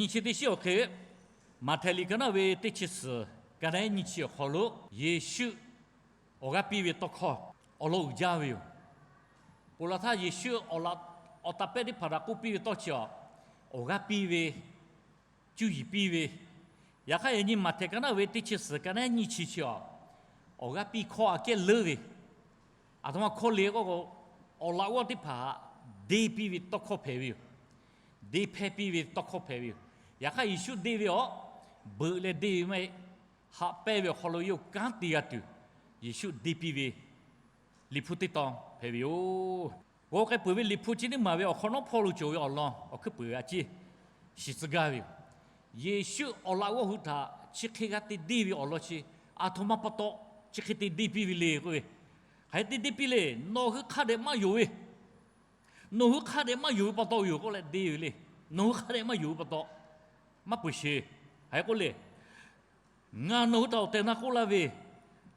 Nyi chi teˇ shiˉ awˬ hk'e, Maꞈhtehˍ liꞈ ka naˉ ve teˇ chi suhˍ ka naˉ nyi chi awˬ hk'aw lo Yeˍsuˆ awˬ g'aˇ piˇ ve tawˇ hkawˇ awˬ lawn uiˍ jaˇ ve yoˬ. Ponˬ laˬ htaˇ Yeˍsuˆ awˬ laꞈ awˬ taˍ pehˇ teˇ hpaˍ htaꞈ k'oˆ piˇ ve tawˇ chi a, awˬ g'aˇ piˇ ve, cuˇ yiˍ piˇ ve, yaꞈ hk'aˇ yaꞈ nyi Maꞈhtehˍ ka naˉ ve teˇ chi suhˍ ka naˉ nyi chi chi a, awˬ g'aˇ piˇ hkawˇ aꞈ kehˉ leuˉ ve, aˬ htoꞈ ma hkawˇ le k'o, awˬ laꞈ g'awˇ teˇ hpaˍ htaꞈ deˇ piˇ ve tawˇ hkawˇ hpehꞈ ve yoˬ. Deˇ hpehˇ piˇ ve tawˇ hkawˇ hpehꞈ ve yoˬ. Yaꞈ hk'aˇ Yeˍsuˆ deˇ ve awˬ, beuꞈ leh deˇ ve maˇ heˆ. Haꞈ pehnˇ ve awˬ hk'aw lo yawˇ hui kanˉ te g'a tuˬ, Yeˍsuˆ deˇ piˇ ve Liꞈ hpu teˇ tawn hpehꞈ ve yoˬ. G'aw k'ai peuˬ ve Liꞈ hpu chi teˇ maˬ ve awˬ hk'awꞈ nawˉ hpawˇ lo cawˬ ve awˬ lawn awˬ hkuiˉ puiˍ a ciˉ shiˍ tcuh gaˇ ve yoˬ. Yeˍsuˆ awˬ laꞈ g'awˇ hui htaꞈ chi hk'e g'a te deˇ ve awˬ lawn chi, aˬ htoꞈ ma pa taw chi hk'e te deˇ piˇ ve le k'oˆ ve, hk'aˬ hk'e te deˇ piˇ le. Nawˬ hui hk'a dehꞈ maˇ yonˍ ve, nawˬ hui hk'a dehꞈ maˇ yonˍ ve pa taw yoˬ k'oˆ leh deˇ ve le. Nawˬ hui hk'a dehꞈ maˇ yonˍ ve pa taw, maˇ peuˬ sheˍ. Hk'aˬ hk'e k'oˆ le, ngaˬ nawˬ hui htaꞈ awˬ tehˬ na k'oˆ laˇ ve,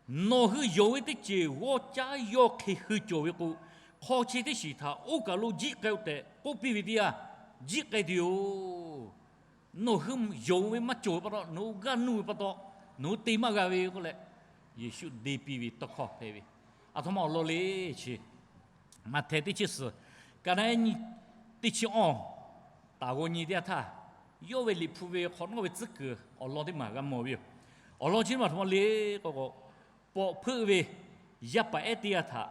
nawˬ hui yonˍ ve teˇ ceuˬ g'awˇ caˉ yawˇ hk'e hui cawˬ ve k'o, hk'aw chi teˇ shiˍ htaꞈ oˇ kaˬ lo jiˆ k'ai-o tehꞈ k'oˆ piˇ ve teˇ yanˇ, jiˆ k'ai tuˬ yoˬ. Nawˬ hui yonˍ ve maˇ cawˬ ve pa taw, nawˬ hui gaˇ nuˇ ve pa taw, nawˬ hui te maˇ g'a ve k'oˆ leh, Yeˍsuˆ deˇ piˇ ve tawˇ hkawˇ hpehꞈ ve, aˬ htoꞈ ma awˬ lawn le chi Maꞈhtehˍ teˇ chi suhˍ ka naˉ nyi teˇ chi awˇ taˍ g'aw nyi teˇ yanˇ htaˇ, yawˇ ve Liꞈ hpu ve hk'awꞈ nawˉ ve tcuhˉ kuiˬ awˬ lawn teˇ maˬ g'a mawˬ ve yoˬ. Awˬ lawn chi teˇ maˬ aˬ htoꞈ ma le k'o, pawꞈ hpeuˆ ve yaˇ paˍ ehˉ teˇ g'aˇ htaꞈ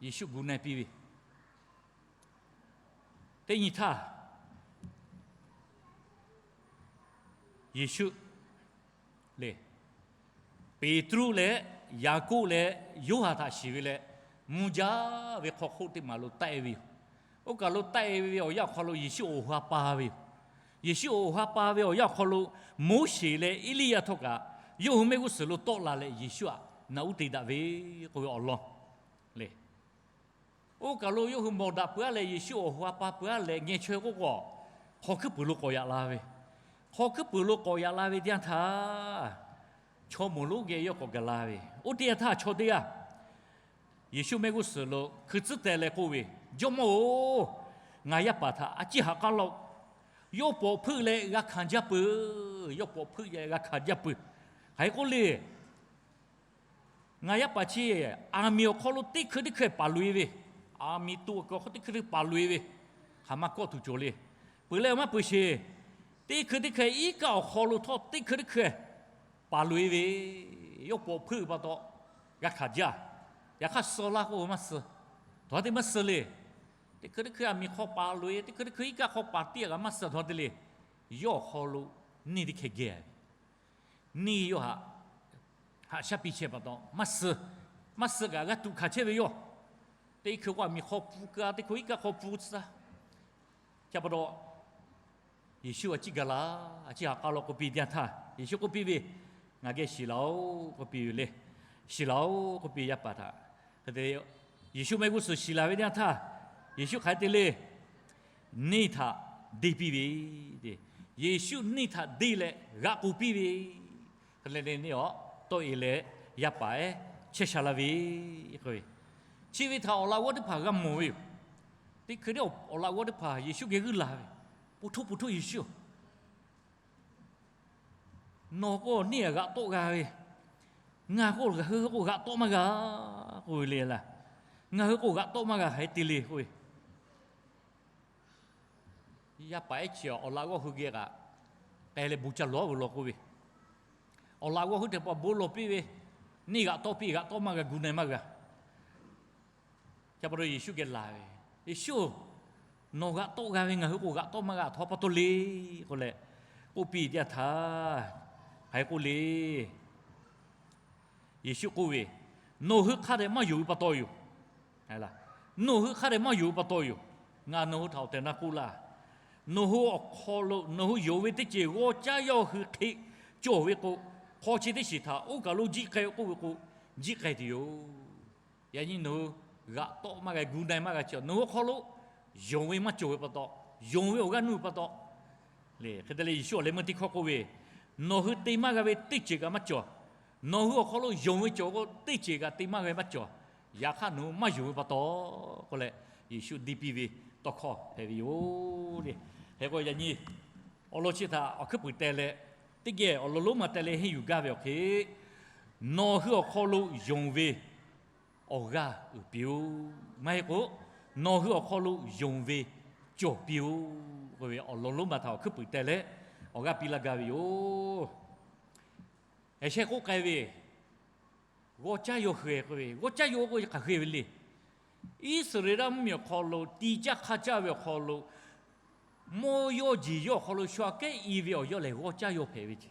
Yeˍsuˆ gu na-e piˇ ve, teˇ nyi htaˇ Yeˍsuˆ le, Peˍtruˆ leh Yaˍkoˆ leh Yoˇhanˬ htaꞈ shiˍ ve leh, mvuh jaˇ ve hk'aw hk'oˆ teˇ maˬ lo taˆ-e ve yoˬ. Oˇ kaˬ lo taˆ-e ve awˬ yanˇ awˬ hk'aw lo Yeˍsuˆ awˬ ha pa ve yoˬ. Yeˍsuˆ awˬ ha pa ve awˬ yanˇ awˬ hk'aw lo Moˉseˍ leh Eˇliˇyaꞈ htawˇ kaꞈ yawˇ hui mehˆ g'uˇ suhˍ lo tawˆ la leh Yeˍsuˆ htaꞈ naꞈ uˉ te daꞈ ve k'oˆ ve awˬ lawn le. Oˇ kaˬ lo yawˇ hui mawˬ daꞈ peuˬ-a leh Yeˍsuˆ awˬ ha pa peuˬ-a leh ngeh chaweh k'oˆ k'o, hk'aw hkuiˉ puiˍ lo k'awꞈ yaꞈ la ve. Hk'aw hkuiˉ puiˍ lo k'awꞈ yaꞈ la ve teˇ yanˇ htaˇ, chaw moˍ lonˉ geh yawˇ k'awꞈ gaˬ la ve. Oˇ teˇ yanˇ htaˇ chaw teˇ g'aˇ Yeˍsuˆ mehˆ g'uˇ suhˍ lo hkui tcuhˉ teh leh k'oˆ ve, Jawˇmawˇ-oˬ, ngaˬ yaˇ paˍ htaꞈ a ciˉ haꞈ k'aˉ laˇ-oˆ. Yawˇ pawꞈ hpeuˆ leh g'a hkanˍ jaˇ peuˬ. Yawˇ pawꞈ hpeuˆ leh g'a hkanˍ jaˇ peuˬ. Hk'aˬ hk'e k'oˆ le. Ngaˬ yaˇ paˍ chi aˬ miˍ awˬ hk'aw lo teˇ hkui teˇ hkui paˍ loꞈ-e ve, aˬ miˍ to awˬ hk'aw teˇ hkui teˇ hkui paˍ loꞈ-e ve, hk'aˬ ma kawˆ tuˬ cawˬ le. Peuˬ leh maˇ peuˬ sheˍ. Teˇ hkui teˇ hkui iˉ kaˆ awˬ hk'aw lo htawˇ teˇ hkui teˇ hkui paˍ loꞈ-e ve, yawˇ pawꞈ hpeuˆ ve pa taw g'a hkanˍ jaˇ. Yaꞈ hk'aˇ suh laˇ k'oˆ ve maˇ suh. Htawnˍ te maˇ suh le. Teˇ hkui teˇ hkui aˬ miˍ hk'aw paˍ loꞈ-e, teˇ hkui teˇ hkui iˉ kaˆ hk'aw paˍ tiˇ-a kaꞈ maˇ suh. Htawnˍ te le. Yawˇ awˬ hk'aw lo neˇ teˇ hkeh geh ve, neˇ yawˇ htaꞈ haꞈ shaˉ piˇ chehˇ pa taw maˇ suh. Maˇ suh kaꞈ g'a tuꞈ hkanˍ chehˇ ve yoˬ. Teˇ hkui k'o aˬ miˍ hk'aw pfuhˇ ka, teˇ hkui iˉ kaˆ hk'aw pfuhˇ tcuhˇ. Chi pa taw Yeˍsuˆ a ciˉ gaˬ la, a ciˉ haꞈ k'aˉ law k'oˆ piˇ teˇ yanˇ htaˇ, Yeˍsuˆ k'oˆ piˇ ve, Ngaˬ geh shiˍ laˇ-oˆ k'oˆ piˇ ve le. Shiˍ laˇ-oˆ k'oˆ piˇ yaˇ paˍ htaꞈ. Hk'e te, Yeˍsuˆ mehˆ g'uˇ suhˍ shiˍ laˬ ve teˇ yanˇ htaˇ, Yeˍsuˆ hk'aˬ hk'e te le. Neˇ htaꞈ deˇ piˇ ve, Yeˍsuˆ neˇ htaꞈ deˇ leh g'aꞈ k'oˍ piˇ ve, hk'e le le neˇ awˬ tawˆ-e leh yaˇ paˍ ehˉ chehˇ sha la ve k'o, chi ve htaꞈ awˬ laꞈ g'awˇ teˇ hpaˍ g'a mawˬ ve yoˬ. Teˇ hkui teˇ awˬ laꞈ g'awˇ teˇ hpaˍ Yeˍsuˆ geh g'uiˇ la ve, Pu htoˇ, pu htoˇ Yeˍsuˆ, nawˬ k'o neˇ g'aꞈ tawˆ g'a ve, ngaˬ k'o ngaˬ hui k'o g'aꞈ tawˆ maˇ g'a k'oˆ ve le laˇ. Ngaˬ hui k'o g'aꞈ tawˆ maˇ g'a hk'aˬ hk'e te le k'oˆ ve, yaˇ paˍ ehˉ chi awˬ laꞈ g'awˇ hui geh kaꞈ k'ai leh bon ca lawˬ-a ve law k'oˆ ve, awˬ laꞈ g'awˇ hui teˇ hpaˍ bon lawˬ piˇ ve, neˇ g'aꞈ tawˆ piˇ, g'aꞈ tawˆ maˇ g'a, gu na-e maˇ g'a. Chi pa taw Yeˍsuˆ geh laˬ ve, Yeˍsuˆ-oˬ, nawˬ g'aꞈ tawˆ g'a ve, ngaˬ hui k'o g'aꞈ tawˆ maˇ g'a, htawnˍ pa taw le k'oˆ leh k'oˆ piˇ teˇ yanˇ htaˇ, hk'aˬ hk'e k'oˆ le. Yeˍsuˆ k'oˆ ve, Nawˬ hui hk'a dehꞈ maˇ yonˍ ve pa taw yoˬ. Nawˬ hui hk'a dehꞈ maˇ yonˍ ve pa taw yoˬ. Ngaˬ nawˬ hui htaꞈ awˬ tehˬ na k'oˆ laˇ. Nawˬ hui awˬ hk'aw lo nawˬ hui yonˍ ve teˇ ceuˬ g'awˇ caˉ yawˇ hui hk'e cawˬ ve k'o, hk'aw chi teˇ shiˍ htaꞈ oˇ kaˬ lo jiˆ k'ai k'oˆ ve k'o, jiˆ k'ai tuˬ yoˬ. Yaꞈ nyi nawˬ hui g'aꞈ tawˆ maˇ g'a, gu na-e maˇ g'a, chi nawˬ hui awˬ hk'aw lo yonˍ ve maˇ cawˬ ve pa taw, yonˍ ve awˬ g'aˇ nuˇ ve pa taw, hk'e te leh Yeˍsuˆ awˬ leh meuˇ teˇ hkawˇ k'oˆ ve, Nawˬ hui te maˇ g'a ve teˇ ceuˬ kaꞈ maˇ cawˬ. Nawˬ hui awˬ hk'aw lo yonˍ ve cawˬ k'o, teˇ ceuˬ kaꞈ te maˇ g'a ve maˇ cawˬ. Yaꞈ hk'aˇ nawˬ hui maˇ yonˍ ve pa taw k'oˆ leh, Yeˍsuˆ deˇ piˇ ve tawˇ hkawˇ hpehꞈ ve yoˬ le. Hk'e k'o yaꞈ nyi awˬ lawn chi htaꞈ awˬ hkuiˉ puiˍ teh leh, teˇ geh awˬ lawn lonˉ ma teh leh henˇ yuˬ gaˇ ve awˬ hk'e, nawˬ hui awˬ hk'aw lo yonˍ ve awˬ g'aˇ uiˍ piˇ-oˆ. Maˇ heˆ k'o, nawˬ hui awˬ hk'aw lo yonˍ ve cawˬ piˇ-oˆ k'oˆ ve awˬ lawn lonˉ ma htaꞈ awˬ hkuiˉ puiˍ teh leh awˬ g'aˇ piˇ laˇ gaˇ ve yoˬ. Eˬ, shehˆ k'oˆ k'ai ve, g'awˇ caˉ yaw hk'e k'oˆ ve, g'awˇ caˉ yaw k'oˆ ve hk'aˬ hk'e ve le. Iˉsaˍreˍlaˆ mvuhˇmiˬ awˬ hk'aw lo ti caˇ hk'a caˇ ve awˬ hk'aw lo, mawˇ yawˇ jeˬ yawˇ awˬ hk'aw lo shu aꞈ kehˉ i ve awˬ yawˇ lehˬ g'awˇ caˉ yaw hpehꞈ ve ce.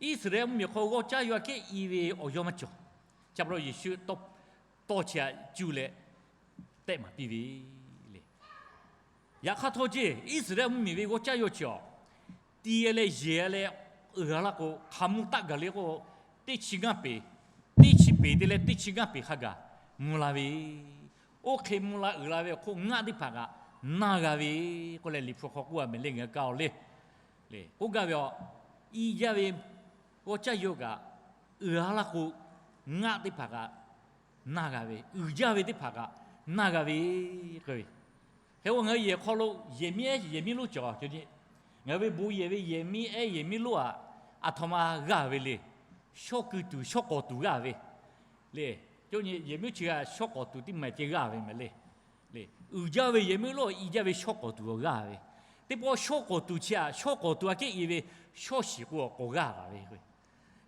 Iˉsaˍreˍlaˆ mvuhˇmiˬ awˬ hk'aw g'awˇ caˉ yaw aꞈ kehˉ i ve awˬ yawˇ maˇ cawˬ. Chi pa taw Yeˍsuˆ tawˇ chi htaꞈ cuˇ leh tehˆ maˍ piˇ ve le. Yaꞈ hk'aˇ htawˇ ceˇ, Iˉsaˍreˍlaˆ mvuhˇmiˬ ve g'awˇ caˉ yaw chi awˬ, ti leh yehˬ leh uiˍ g'a laˇ k'o, hk'aˬ mvuh taˆ gaˬ le k'o, teˇ chi ngaˇ peˍ, teˇ chi peˍ te leh teˇ chi ngaˇ peˍ hk'a gaˬ mvuh la ve, oˇ hk'e mvuh la uiˍ la ve awˬ hk'oˆ ngaˆ teˇ hpaˍ kaꞈ naˇ g'a ve k'oˆ leh, Liꞈ hpu hk'aw k'oˆ a mehˍ le, ngaˬ hui kaˇ-oˬ le. K'oˆ gaˇ ve awˬ, i jaˇ ve g'awˇ caˉ yaw kaꞈ uiˍ g'a laˇ k'o, ngaˆ teˇ hpaˍ kaꞈ naˇ g'a ve, uiˍ jaˇ ve teˇ hpaˍ kaꞈ naˇ g'a ve k'oˆ ve. Hk'e k'o, ngaˬ hui yehˬ hk'aw lo yehˬ miˉ ehˉ yehˬ miˉ lonˉ cawˬ. Ngaˬ hui ve bon yehˬ ve yehˬ miˉ ehˉ yehˬ miˉ lonˉ aꞈ, aˬ htoꞈ ma g'aˇ ve le. Shawˉ kuiˬ tuˬ shawˉ k'awˍ tuˬ g'aˇ ve le. Yehˬ miˉ chi g'a shawˉ k'awˍ tuˬ teˇ maˬ ceh g'aˇ ve mehˍ le. Uiˍ jaˇ ve yehˬ miˉ lonˉ, i jaˇ ve shawˉ k'awˍ tuˬ g'aˇ ve. Teˇ pawˆ shawˉ k'awˍ tuˬ chi aꞈ, shawˉ k'awˍ tuˬ aꞈ kehˉ i ve, shawˉ shiˍ k'o awˬ k'awꞈ g'aˇ g'a ve.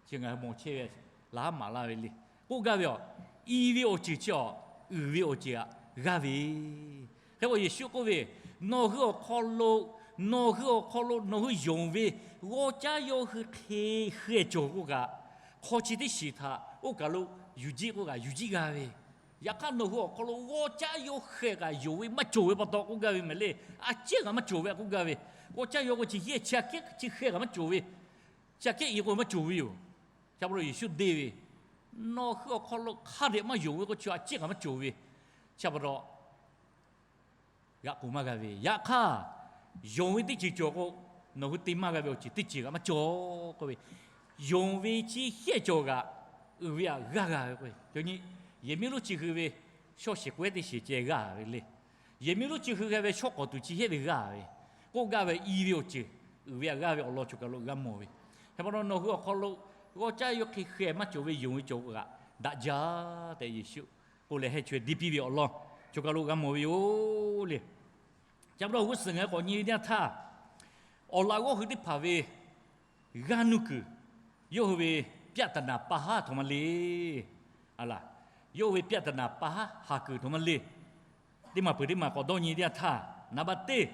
Chi ngaˬ hui mawˬ chehˇ ve laˇ maˍ laˇ ve le. K'oˆ gaˇ ve awˬ, i ve awˬ ceuˬ chi awˬ, uiˍ ve awˬ ceuˬ aꞈ g'aˇ ve. Hk'e k'o Yeˍsuˆ k'oˆ ve, nawˬ hui awˬ hk'aw lo, nawˬ hui awˬ hk'aw lo nawˬ hui yonˍ ve g'awˇ caˉ yaw hui hk'e hk'e cawˬ k'o kaꞈ, hk'aw chi teˇ shiˍ htaꞈ oˇ kaˬ lo yuˬ jiˆ k'oˆ kaꞈ yuˬ jiˆ g'a ve. Yaꞈ hk'aˇ nawˬ hui awˬ hk'aw lo g'awˇ caˉ yaw hk'e kaꞈ yonˍ ve maˇ cawˬ ve pa taw k'oˆ gaˇ ve mehˍ le. A ciˉ kaꞈ maˇ cawˬ ve k'oˆ gaˇ ve. G'awˇ caˉ yaw k'o chi yehˇ chi aꞈ kehˉ chi hk'e kaꞈ maˇ cawˬ ve. Chi aꞈ kehˉ i k'o maˇ cawˬ ve yoˬ. Chi pa taw Yeˍsuˆ deˇ ve, nawˬ hui awˬ hk'aw lo hk'a dehꞈ maˇ yonˍ ve k'o chi a ciˉ kaꞈ maˇ cawˬ ve. Chi pa taw g'aꞈ k'oˍ maˇ g'a ve. Yaꞈ hk'aˇ, yonˍ ve teˇ ceuˬ cawˬ k'o, nawˬ hui te maˇ g'a ve awˬ ceuˬ teˇ ceuˬ kaꞈ maˇ cawˬ k'oˆ ve, yonˍ ve chi hk'e cawˬ kaꞈ, uiˍ ve aꞈ g'aˇ g'a ve k'o, yehˬ miˉ lonˉ chi hui ve shawˉ shiˍ k'o ehˉ teˇ shiˍ ceh g'aˇ ve le. Yehˬ miˉ lonˉ chi hui g'a ve shawˉ k'awˍ tuˬ chi hk'e ve g'aˇ ve, k'oˆ gaˇ ve i ve awˬ ceuˬ, uiˍ ve aꞈ g'aˇ ve awˬ lawn choˬ kaˬ lo g'a mawˬ ve. Hk'e pa taw nawˬ hui awˬ hk'aw lo g'awˇ caˉ yaw hk'e hk'e maˇ cawˬ ve yonˍ ve cawˬ k'o kaꞈ daꞈ jaˇ tehꞈ Yeˍsuˆ k'oˆ leh heh chaweh deˇ piˇ ve awˬ lawn choˬ kaˬ lo g'a mawˬ ve yoˬ le. Chi pa taw g'uˇ suhˍ ngaˬ hui k'awꞈ nyi ve teˇ yanˇ htaˇ, awˬ laꞈ g'awˇ hui teˇ hpaˍ ve g'aˇ nuˇ kuiˬ, yawˇ hui ve pyaˆ taˍ naˍ pa haˉ htoꞈ ma le. Aˬ laˬ, yawˇ hui ve pyaˆ taˍ naˍ pa haˉ haˍ kuiˬ htoꞈ ma le. Teˇ maˬ peuˬ teˇ maˬ k'awꞈ dawˇ nyi teˇ yanˇ htaˇ, naˍ baˆ teˇ,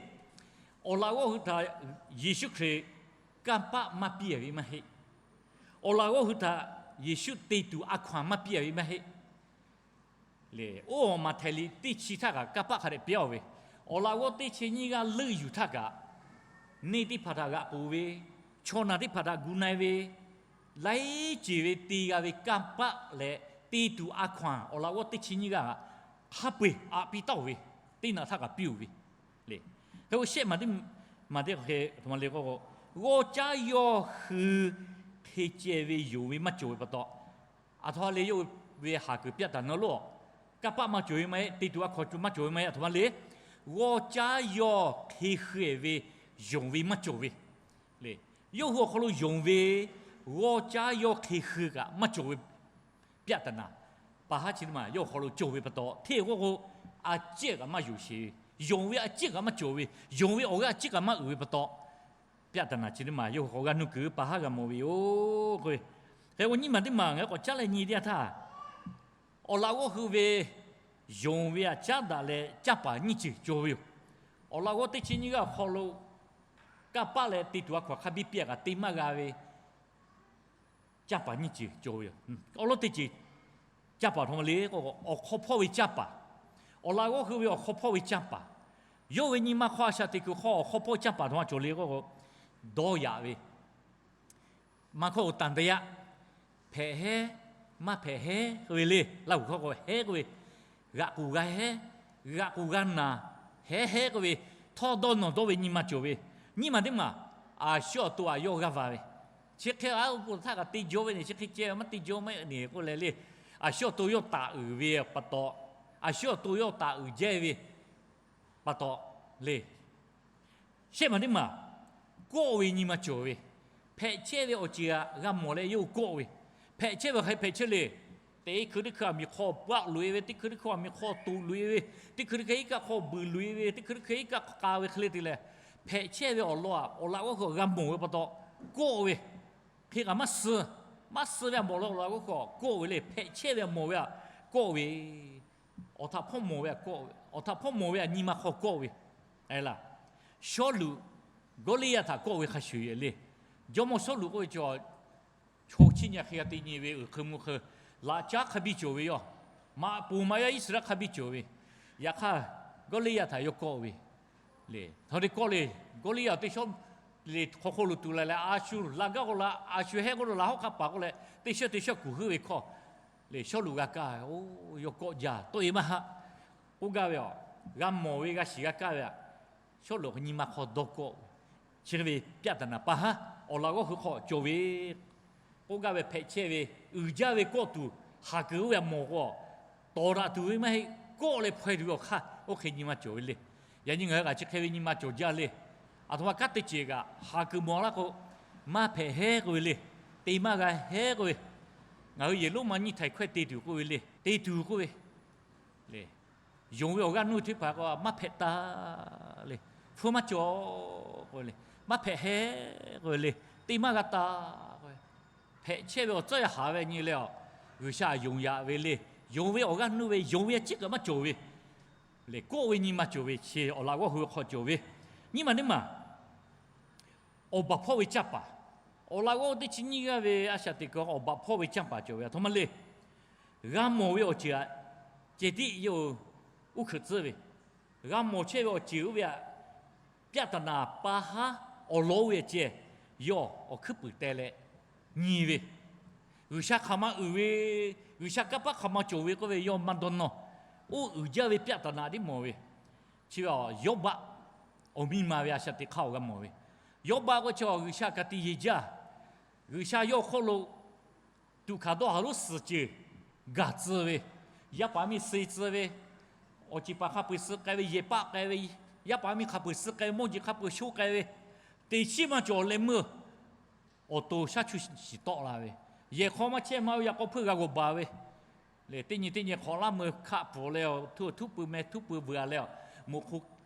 awˬ laꞈ g'awˇ hui htaꞈ Yeˍsuˆ Hkriꞈ kanˇ paˆ maˇ piˇ ve maˇ heˆ. Awˬ laꞈ g'awˇ hui htaꞈ Yeˍsuˆ te tuˬ a hkaw-anˬ maˇ piˇ ve maˇ heˆ. Le, oˇ awˬ maˍ htaiˍ liꞈ teˇ chi htaˇ kaꞈ kanˇ paˆ hk'a dehꞈ piˇ-a ve, awˬ laꞈ g'awˇ teˇ chi nyiˇ g'aˇ leuˆ yuˬ htaˇ kaꞈ, neˇ teˇ hpaˍ htaꞈ g'aꞈ k'oˍ ve, chaw naˬ teˇ hpaˍ htaꞈ gu na-e ve, laiˉ ceuˬ ve te g'a ve kanˇ paˆ leh te tuˬ a hkaw-anˬ awˬ laꞈ g'awˇ teˇ chi nyiˇ g'aˇ hk'a peu-eˬ aꞈ piˇ taˉ-oˬ ve, teˇ naꞈ htaˇ kaꞈ piˇ-oˬ ve le. Hk'e k'o shehˆ maˬ teˇ maˬ teˇ hk'e htoꞈ ma le k'o, g'awˇ caˉ yawˇ hui hk'e ceh ve yonˍ ve maˇ cawˬ ve pa taw, aˬ htoꞈ ma le yawˇ ve haˍ kuiˬ pyaˆ taˍ naˍ lo, kanˇ paˆ maˇ cawˬ ve maˇ heˆ, te tuˬ a hkaw-anˬ maˇ cawˬ ve maˇ heˆ, aˬ htoꞈ ma le, g'awˇ caˉ yawˇ hk'e hk'e ve yonˍ ve maˇ cawˬ ve le. Yawˇ hui awˬ hk'aw lo yonˍ ve g'awˇ caˉ yawˇ hk'e hk'e kaꞈ maˇ cawˬ ve pyaˆ taˍ naˍ pa haˉ chi teˇ maˬ yawˇ awˬ hk'aw lo cawˬ ve pa taw, hteˇ k'oˆ k'o, a ciˉ kaꞈ maˇ yonˍ sheˍ ve, yonˍ ve a ciˉ kaꞈ maˇ cawˬ ve, yonˍ ve awˬ g'aˇ a ciˉ kaꞈ maˇ uiˍ ve pa taw, pyaˆ taˍ naˍ chi teˇ maˬ yawˇ hui hk'aw g'aˇ nuˇ kuiˬ pa haˉ g'a mawˬ ve yoˬ k'oˆ ve. Hk'e k'o nyiˇ maˬ teˇ maˬ ngaˬ hui k'awꞈ caˉ leh nyi teˇ yanˇ htaˇ, awˬ laꞈ g'awˇ hui ve yonˍ ve aꞈ caˉ daꞈ leh canˇ paˍ nyiˇ ceuˬ cawˬ ve yoˬ. Awˬ laꞈ g'awˇ teˇ chi nyiˇ g'aˇ awˬ hk'aw lo kanˇ paˆ leh te tuˬ a hkaw-anˬ hk'a biˇ piˇ-a kaꞈ te maˇ g'a ve canˇ paˍ nyiˇ ceuˬ cawˬ ve yoˬ. Awˬ lawn teˇ ceuˬ canˇ paˍ htoꞈ ma le k'o, awˬ hk'aw hpawˇ ve canˇ paˍ, awˬ laꞈ g'awˇ hui ve awˬ hk'aw hpawˇ ve canˇ paˍ, yawˇ ve nyi ma hk'aw a shaꞈ teꞈ kuiˬ hk'aw awˬ hk'aw hpawˇ canˇ paˍ htoꞈ ma cawˬ le k'o, dawˇ yaꞈ ve, maˇ hkawˇ k'o tanˬ te yaˇ, hpehꞈ hehˉ, maˇ hpehꞈ hehˉ k'oˆ ve le. Laˇ huˍ hkawˇ k'o hehˉ k'oˆ ve, g'aꞈ k'oˍ g'a hehˉ, g'aꞈ k'oˍ g'a naˬ, hehˉ hehˉ k'oˆ ve, htawˇ dawˇ nawˬ dawˇ ve nyi ma cawˬ ve. Nyiˇ maˬ teˇ maˬ, a shu awˬ to aꞈ yawˇ g'a va ve. Chi hk'e a oˇ po htaˇ kaꞈ te jaw ve ne, chi hk'e ceh maˇ te jaw maˇ ne k'oˆ leh le. A shu awˬ to yawˇ taˍ uiˍ ve pa taw, a shu awˬ to yawˇ taˍ uiˍ jehˇ ve pa taw le. Shehˆ maˬ teˇ maˬ, kawˆ ve nyi ma cawˬ ve, hpehꞈ chehˇ ve awˬ ceuˬ htaꞈ g'a mawˬ leh yawˇ hui kawˆ ve, hpehꞈ chehˇ ve hk'aˬ hk'e hpehꞈ chehˇ le. Teˇ hkui teˇ hkui aˬ miˍ hk'aw paˆ loꞈ e ve, teˇ hkui teˇ hkui aˬ miˍ hk'aw toꞈ loꞈ e ve, teˇ hkui teˇ hkui iˉ kaˆ hk'aw buiˬ loꞈ e ve, teˇ hkui teˇ hkui iˉ kaˆ k'a ve hk'e le te leh, hpehꞈ chehˇ ve awˬ lawn aꞈ awˬ laꞈ g'awˇ hui g'a mawˬ ve pa taw, kawˆ ve, hk'e kaꞈ maˇ suh, maˇ suh ve aꞈ mawˬ leh awˬ laꞈ g'awˇ hui kawˆ ve le. Hpehꞈ chehˇ ve aꞈ mawˬ ve aꞈ kawˆ ve, awˬ htaꞈ hpawˇ mawˬ ve aꞈ kawˆ ve, awˬ htaꞈ hpawˇ mawˬ ve aꞈ nyi ma hk'aw kawˆ ve. Laˇ, Sawˉluꞈ Gawˇliˇyaꞈ htaꞈ kawˆ ve hk'a shuˍ le. Jawˇmawˇ Sawˉluꞈ k'oˆ ve chaw, chaw chi nyi hk'e g'a te nyi ve uiˍ hk'e mvuh hk'e, laꞈ caˉ hk'a biˇ cawˬ ve yoˬ. Maꞈ poˍ maꞈ yaˇ Iˉsaˍreˍlaˆ hk'a biˇ cawˬ ve, yaꞈ hk'aˇ Gawˇliˇyaꞈ htaꞈ yawˇ kawˆ ve le. Htaꞈ te kawˆ le, Gawˇliˇyaꞈ teˇ shawˉ le hk'aw hk'oˆ lo tuˬ la leh, a shu laꞈ gaˇ k'o la, a shu hehˆ k'oˆ lo laˬ hawˉ hk'a paˍ k'oˆ leh, teˇ shawˉ teˇ shawˉ kuˬ huiˉ ve hkawˇ le, Sawˉluꞈ g'a kaˇ ve, Oˇ, yawˇ kawˆ jaˇ tawˆ e maˇ haˆ k'oˆ gaˇ ve aꞈ, g'a mawˬ ve g'a shiˍ g'a kaˇ ve aꞈ, Sawˉluꞈ nyi ma hk'aw dawˇ kawˆ ve, chi ve ပြဿနာ pa haˉ awˬ laꞈ g'awˇ hui hk'aw cawˬ ve k'oˆ gaˇ ve, hpehꞈ chehˇ ve uiˍ jaˇ ve kawˆ tuˬ, haˍ kuiˬ oˇ ve aꞈ mawˬ k'o, tawˍ daꞈ tuˬ ve maˇ heˆ, kawˆ leh hpaw e tuˬ ve awˬ hk'aˇ oˇ hk'e nyi ma cawˬ ve le. Yaꞈ nyi ngaˬ hui kaꞈ chi hk'e ve nyi ma cawˬ jaˇ le. Aˬ htoꞈ ma kanˉ teˇ ceuˬ kaꞈ haˍ kuiˬ mawˬ laˇ k'o, maˇ hpehꞈ hehˉ k'oˆ ve le. Te maˇ g'a hehˉ k'oˆ ve, ngaˬ hui yehˬ lonˉ ma nyiˇ htaiˍ hkawehˇ te tuˬ k'oˆ ve le, te tuˬ k'oˆ ve le. Yonˍ ve awˬ g'aˇ nuˇ teˇ hpaˍ k'o maˇ hpehꞈ taˍ le, hpu maˇ cawˬ k'oˆ ve le, maˇ hpehꞈ hehˉ k'oˆ ve le, te maˇ g'a taˍ k'oˆ ve, hpehꞈ chehˇ ve awˬ tcuhˉ yaˇ haˍ ve nyi leh aꞈ, G'uiˬsha yonˍ yaꞈ ve le. Yonˍ ve awˬ g'aˇ nuˇ ve, yonˍ ve aꞈ ciˉ kaꞈ maˇ cawˬ ve le. Kawˆ ve nyi ma cawˬ ve chi awˬ laꞈ g'awˇ hui hk'aw cawˬ ve. Nyiˇ maˬ teˇ maˬ, awˬ baˬ hpawˇ ve canˇ paˍ. Awˬ laꞈ g'awˇ teˇ chi nyiˇ g'aˇ ve a shaꞈ teꞈ kuiˬ awˬ baˬ hpawˇ ve canˇ paˍ cawˬ ve aˬ htoꞈ ma le. G'a mawˬ ve awˬ ceuˬ aꞈ ceh tiˉ yawˇ uˉ hkeuꞈ tcuhˉ ve, g'a mawˬ chehˇ ve awˬ ceuˬ oˇ ve aꞈ ပြဿနာ pa haˉ awˬ lawn oˇ ve aꞈ ceh yawˇ awˬ hkuiˉ puiˍ teh leh nyi ve, G'uiˬsha hk'aˬ ma uiˍ ve, G'uiˬsha kanˇ paˆ hk'aˬ ma cawˬ ve k'oˆ ve yawˇ maˇ dawˇ nawˇ. Oˇ uiˍ jaˇ ve ပြဿနာ tiˉ mawˬ ve. Chi ve Yawˇbaˆ awˬ miˇ ma ve a shaꞈ teꞈ hk'aˇ awˬ g'a mawˬ ve. Yawˇbaˆ k'o chi G'uiˬsha ka tiꞈ yeˬ jaˇ. G'uiˬsha yawˇ hk'oˆ lo tuꞈ hkanˍ dawˇ haˍ lonˉ suhˍ ceuˬ gaˬ tcuh ve, yaˇ paˍ miˇ suh tcuh ve, awˬ ceˬ paˍ hk'a peu-eˬ suh k'ai ve, yehˬ paˆ k'ai ve, yaˇ paˍ miˇ hk'a peu-eˬ suh k'ai ve, mawˇ jeˬ hk'a peu-eˬ sho k'ai ve, teꞈ chiˉ maˇ cawˬ leh meuˇ awˬ to shaˉ chuˇ shiˍ tawˆ la ve, yehˬ hk'aw maˇ chehˇ ma ve yaꞈ k'aw hpeuˇ g'a g'awˬ baˬ ve le. Teˇ nyi teˇ nyi hk'awꞈ laˇ meuˇ hkaˆ pfuhˍ leh, htuˇ pui meh htuˇ pui vuiˬ a leh, moꞈ hk'u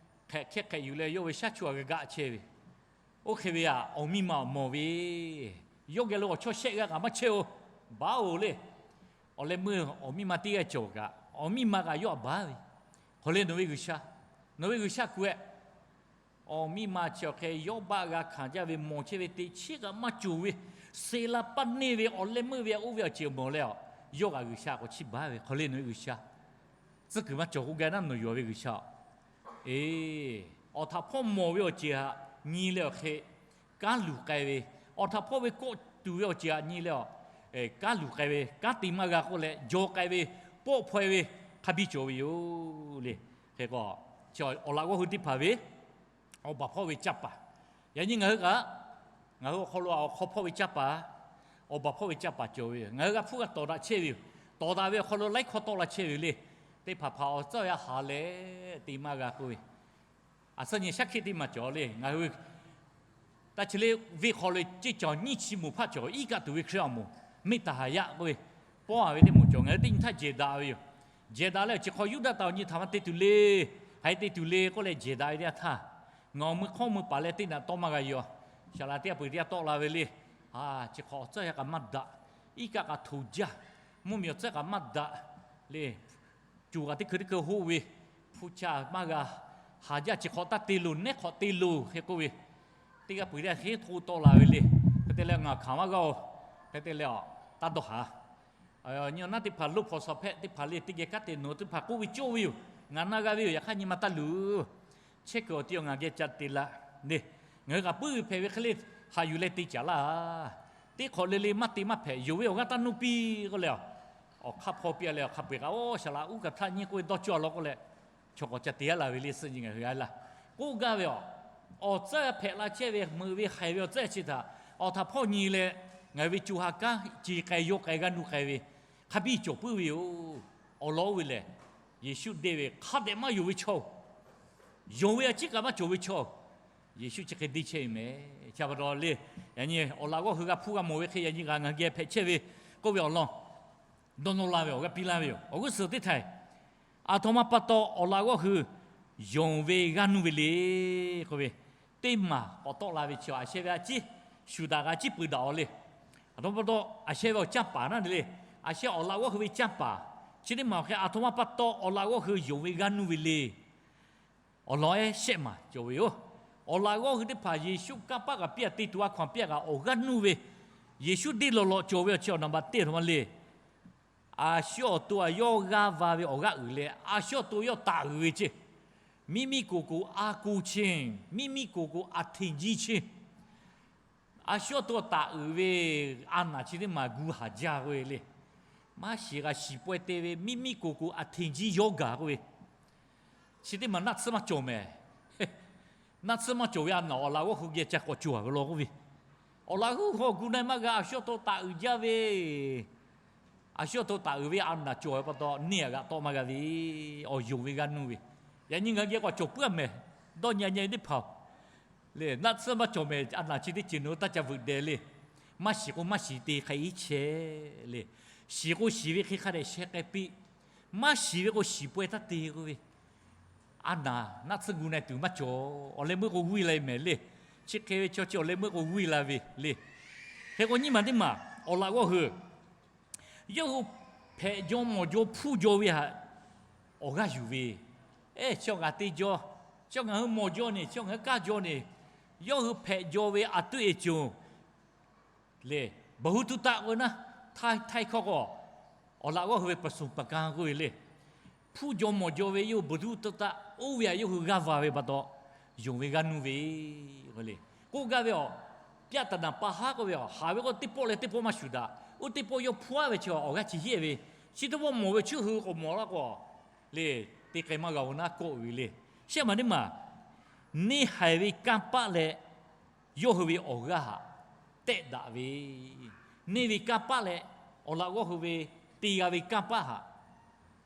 hk'ehꞈ hkehˇ hk'ehꞈ yuˬ leh yawˇ ve shaˉ chuˇ a g'a gaˆ chehˇ ve. Oˇ hk'e ve aꞈ awˬ miˇ ma awˬ mawˬ ve, yawˇ geh lo awˬ chaw shehˆ g'a kaꞈ maˇ chehˇ-oˬ, baˬ-oˬ le. Awˬ leh meuˇ awˬ miˇ ma teˇ g'aˇ cawˬ kaꞈ, awˬ miˇ ma kaꞈ yawˇ htaꞈ baˬ ve. Hk'aw le nawˬ ve G'uiˬsha, nawˬ ve G'uiˬsha kuˬ-eh. Awˬ miˇ ma chi awˬ hk'e Yawˇbaˆ g'a hkanˍ jaˇ ve mawˬ chehˇ ve teꞈ chiˉ kaꞈ maˇ cawˬ ve, suh la paˇ neˇ ve awˬ leh meuˇ ve oˇ ve awˬ ceuˬ mawˬ leh a, yawˇ kaꞈ G'uiˬsha k'awꞈ chiˇ baˬ ve. Hk'aw le nawˬ ve G'uiˬsha, tcuhˉ kuiˬ maˇ cawˬ k'oˆ gaˇ naˉ nawˬ yonˍ ve G'uiˬsha-oˬ. Eˬ, awˬ htaꞈ hpawˇ mawˬ ve awˬ ceuˬ htaꞈ nyi leh awˬ hk'e kanˉ luˬ k'ai ve, awˬ htaꞈ hpawˇ ve kawˆ tuˬ ve awˬ ceuˬ htaꞈ nyi leh a, kanˉ luˬ k'ai ve, kanˉ te maˇ g'a k'oˆ leh jaw k'ai ve, pawˆ hpaw-e ve hk'a biˇ cawˬ ve yoˬ le. Hk'e k'o, awˬ laꞈ g'awˇ hui teˇ hpaˍ ve awˬ baˬ hpawˇ ve canˇ paˍ, yaꞈ nyi ngaˬ hui kaꞈ, ngaˬ hui awˬ hk'aw lo awˬ hk'aw hpawˇ ve canˇ paˍ, awˬ baˬ hpawˇ ve canˇ paˍ cawˬ ve yoˬ. Ngaˬ hui g'a hpuˇ g'a tawˍ daꞈ chehˇ ve yoˬ. Tawˍ daꞈ ve awˬ hk'aw lo laiˉ hkawˇ tawˆ la chehˇ ve yoˬ le. Teˇ hpaˍ hpaˍ awˬ tcuhˉ awˬ yanˇ haˍ leh te maˇ g'a k'oˆ ve, aˬ suhˉ nyi shaˉ hkiˆ teˇ maˬ cawˬ le. Ngaˬ hui taˇ chi le, venˇ hk'aw lo ceˇ cawˬ nyiˇ chi moˍ hpaˆ cawˬ, iˉ kaˆ tuˬ ve Hkriꞈ awˬ moˍ, မေတ္တာ haˍ yaˆ k'oˆ ve, pawˇ haˍ ve teˇ moˍ cawˬ. Ngaˬ hui teˇ nyi htaˇ jehˬ daꞈ ve yoˬ. Jehˬ daꞈ leh awˬ chi hk'aw Yuˇdaꞈ taˍ awˬ nyi htaꞈ maˇ te tuˬ le, haiˬ te tuˬ le k'oˆ leh jehˬ daꞈ ve teˇ yanˇ htaˇ, ngaˬ awˬ mui hk'awˇ mui paˍ leh teˇ naꞈ tawˆ maˇ g'a yoˬ. Saˍ laꞈ teˇ g'aˇ peuˬ teˇ g'aˇ tawˆ la ve le. Chi hk'aw awˬ tcuhˉ yaˇ kaꞈ maˇ daꞈ, iˉ kaˆ kaꞈ htoꞈ jaˇ, mvuhˇmiˬ awˬ tcuhˉ kaꞈ maˇ daꞈ le. Coˬ kaꞈ teˇ hkui teˇ hkui hoˆ ve, hpu ca maˇ g'a, haˍ jaˇ chi hk'awꞈ taˇ te loˬ, nehˉ hk'awꞈ te loˬ hk'e k'oˆ ve, teˇ g'aˇ peuˬ teˇ g'aˇ hk'e htoˆ tawˆ la ve le. Hk'e te leh ngaˬ hkanˍ maˇ g'a-oˬ. Hk'e te leh a, taˇ dawˇ haˍ. Nyi awˬ naˉ teˇ hpaˍ loˇ hpawnˬ shaˍ hpehꞈ teˇ hpaˍ le, teˇ geh kanˉ te nawˬ teˇ hpaˍ k'oˆ ve cawˇ ve yoˬ. Ngaˬ na g'a ve yoˬ. Yaꞈ hk'aˇ nyi ma taˇ luˬ. Chehˇ kuiˬ awˬ ti awˬ ngaˬ geh ca te la le. Ngaˬ hui kaꞈ puiˉ ve hpehꞈ ve hk'e le, haꞈ yuˬ leh te caˍ laˇ. Teˇ hk'awꞈ le le maˇ te maˇ hpehꞈ, yonˍ ve awˬ g'aˇ taˇ nuˇ piˇ k'oˆ leh a, awˬ hk'aˇ hpaw piˇ leh awˬ hk'a peu-eˬ kaꞈ, Oˇ, saˍ laꞈ uˉ kaꞈ htaˇ nyi k'oˆ ve dawˇ cawˇ a law k'oˆ leh, chaw k'awꞈ ca te-a laˬ ve le. Suh nyi ngaˬ hui a laˇ k'oˆ gaˇ ve a, awˬ tcuhˉ hpehꞈ la chehˇ ve, meuꞈ ve haiˬ ve awˬ tcuhˉ chi htaꞈ awˬ htaꞈ hpawˇ nyi leh, ngaˬ hui ve co ha kanˉ ce k'ai yaw k'ai g'a nuˇ k'ai ve hk'a biˇ cawˬ puiˉ ve yoˬ. Awˬ lawn oˇ ve lehˬ, Yeˍsuˆ deˇ ve hk'a dehꞈ maˇ yonˍ ve chaw, yonˍ ve a ciˉ kaꞈ maˇ cawˬ ve chaw, Yeˍsuˆ chi hk'e deˇ chehˇ ve mehˍ. Chi pa taw le, yaꞈ nyi awˬ laꞈ g'awˇ hui g'a hpuˇ g'a mawˬ ve hk'e yaꞈ nyi g'a ngaˬ geh hpehꞈ chehˇ ve k'oˆ ve awˬ lawn dawˇ nawˇ la ve awˬ g'aˇ piˇ laˇ ve yoˬ. Awˬ g'uˇ suhˍ teˇ htaiˍ, aˬ htoꞈ ma pa taw awˬ laꞈ g'awˇ hui yonˍ ve g'aˇ nuˇ ve le k'oˆ ve, teˇ maˬ k'awꞈ tawˆ la ve chi a sheh ve a ciˉ shuˍ daꞈ g'a ciˉ peuˬ daꞈ awˬ le. Aˬ htoꞈ ma pa taw a sheh ve awˬ canˇ paˍ naˉ le, a sheh awˬ laꞈ g'awˇ hui ve canˇ paˍ, chi teˇ maˬ awˬ hk'e aˬ htoꞈ ma pa taw awˬ laꞈ g'awˇ hui yonˍ ve g'aˇ nuˇ ve le. Awˬ lawn ehˉ shehˆ maˬ cawˬ ve yoˬ. Awˬ laꞈ g'awˇ hui teˇ hpaˍ Yeˍsuˆ kanˇ paˆ kaꞈ piˇ a, te tuˬ a hkaw anˬ piˇ a kaꞈ awˬ g'aˇ nuˇ ve, Yeˍsuˆ deˇ lawˬ lawꞈ cawˬ ve awˬ chi awˬ naˍ baˬ teˇ htoꞈ ma le. A shu awˬ to a yawˇ g'aˇ va ve awˬ g'aˇ uiˍ leh a shu awˬ to yawˇ taˍ uiˍ ve ceˇ. Miˇ miˇ koˍ koˍ a ko cheˇ, miˇ miˇ koˍ koˍ a hteꞈ jiˇ cheˇ. A shu awˬ to taˍ uiˍ ve a naˍ chi teˇ maˬ gu haˍ jaˇ k'oˆ ve le. Maˇ shiˍ g'a shiˍ pawehˇ te ve miˇ miˇ koˍ koˍ a hteꞈ jiˇ yawˇ gaˬ k'oˆ ve, chi teˇ maˬ naˆ tsuhˇ maˇ cawˬ mehˍ. Naˆ tsuhˇ maˇ cawˬ ve a naˍ awˬ laꞈ g'awˇ hui geh ca k'awꞈ cawˬ ve law k'oˆ ve, awˬ laꞈ g'awˇ hui k'awꞈ gu na maˇ g'a, a shu awˬ to taˍ uiˍ jaˇ ve, a shu awˬ to taꞈ uiˍ ve a naˍ cawˬ ve pa taw neˇ a g'aꞈ tawˆ maˇ g'a ve, awˬ yonˍ ve g'aˇ nuˇ ve. Yaꞈ nyi ngaˬ hui geh k'awꞈ cawˬ puiˉ a mehˍ. Dawˇ nyi a nyi teˇ hpaˍ le, naˆ tsuhˇ maˇ cawˬ mehˍ, a naˍ chi teˇ ceuˬ nawˬ hui taˇ ca veuꞈ deh le. Maˇ shiˍ k'o maˇ shiˍ te hk'a iˉ chehˇ le. Shiˍ k'o shiˍ ve hk'e hk'a dehꞈ sheh k'ai piˇ. Maˇ shiˍ ve k'o shiˍ pawehˇ taˇ te k'oˆ ve, a naˍ naˆ tsuhˇ gu na tuˬ maˇ cawˬ. Awˬ leh meuˇ k'o g'uˇ la ve mehˍ le. Chi hk'e ve chaw chi awˬ leh meuˇ k'o g'uˇ la ve le. Hk'e k'o nyiˇ maˬ teˇ maˬ awˬ laꞈ g'awˇ hui yawˇ hui hpehꞈ jaw mawˬ jaw hpuˇ jaw ve htaꞈ awˬ g'aˇ yuˬ ve, eˬ, chi awˬ ngaˬ te jaw, chi awˬ ngaˬ hui mawˬ jaw ne, chi awˬ ngaˬ hui kaˇ jaw ne, yawˇ hui hpehꞈ jaw ve a tuˇ e coˬ le, bvuhꞈ hu tuˇ taˆ k'oˆ ve naˉ, htaiˇ htaiˇ hkawˇ k'o, awˬ laꞈ g'awˇ hui ve paˍ suˍ paˍ kanˇ k'oˆ ve le. Hpuˇ jaw mawˬ jaw ve yawˇ hui bvuhꞈ hu tuˇ taˆ, oˇ ve htaꞈ yawˇ hui g'aˇ va ve pa taw, yonˍ ve g'aˇ nuˇ ve k'oˆ le. K'oˆ gaˇ ve awˬ, pyaˆ taˍ naˍ pa haˉ k'oˆ ve awˬ, haˍ ve k'o teˇ pawˆ leh teˇ pawˆ maˇ shuˍ daꞈ. Oˇ teˇ pawˆ yawˇ hpuˇ aˉ ve chi awˬ g'aˇ chi yehˇ ve, chi teˇ pawˆ mawˬ ve chi hui k'awꞈ mawˬ laˇ k'o, le, te k'ai maˇ g'a-oˬ naˉ kawˆ ve le. Shehˆ maˬ teˇ maˬ, neˇ haiˬ ve kanˇ paˆ leh yawˇ hui ve awˬ g'aˇ htaꞈ tehˆ daꞈ ve, neˇ ve kanˇ paˆ leh awˬ laꞈ g'awˇ hui ve te g'a ve kanˇ paˆ htaꞈ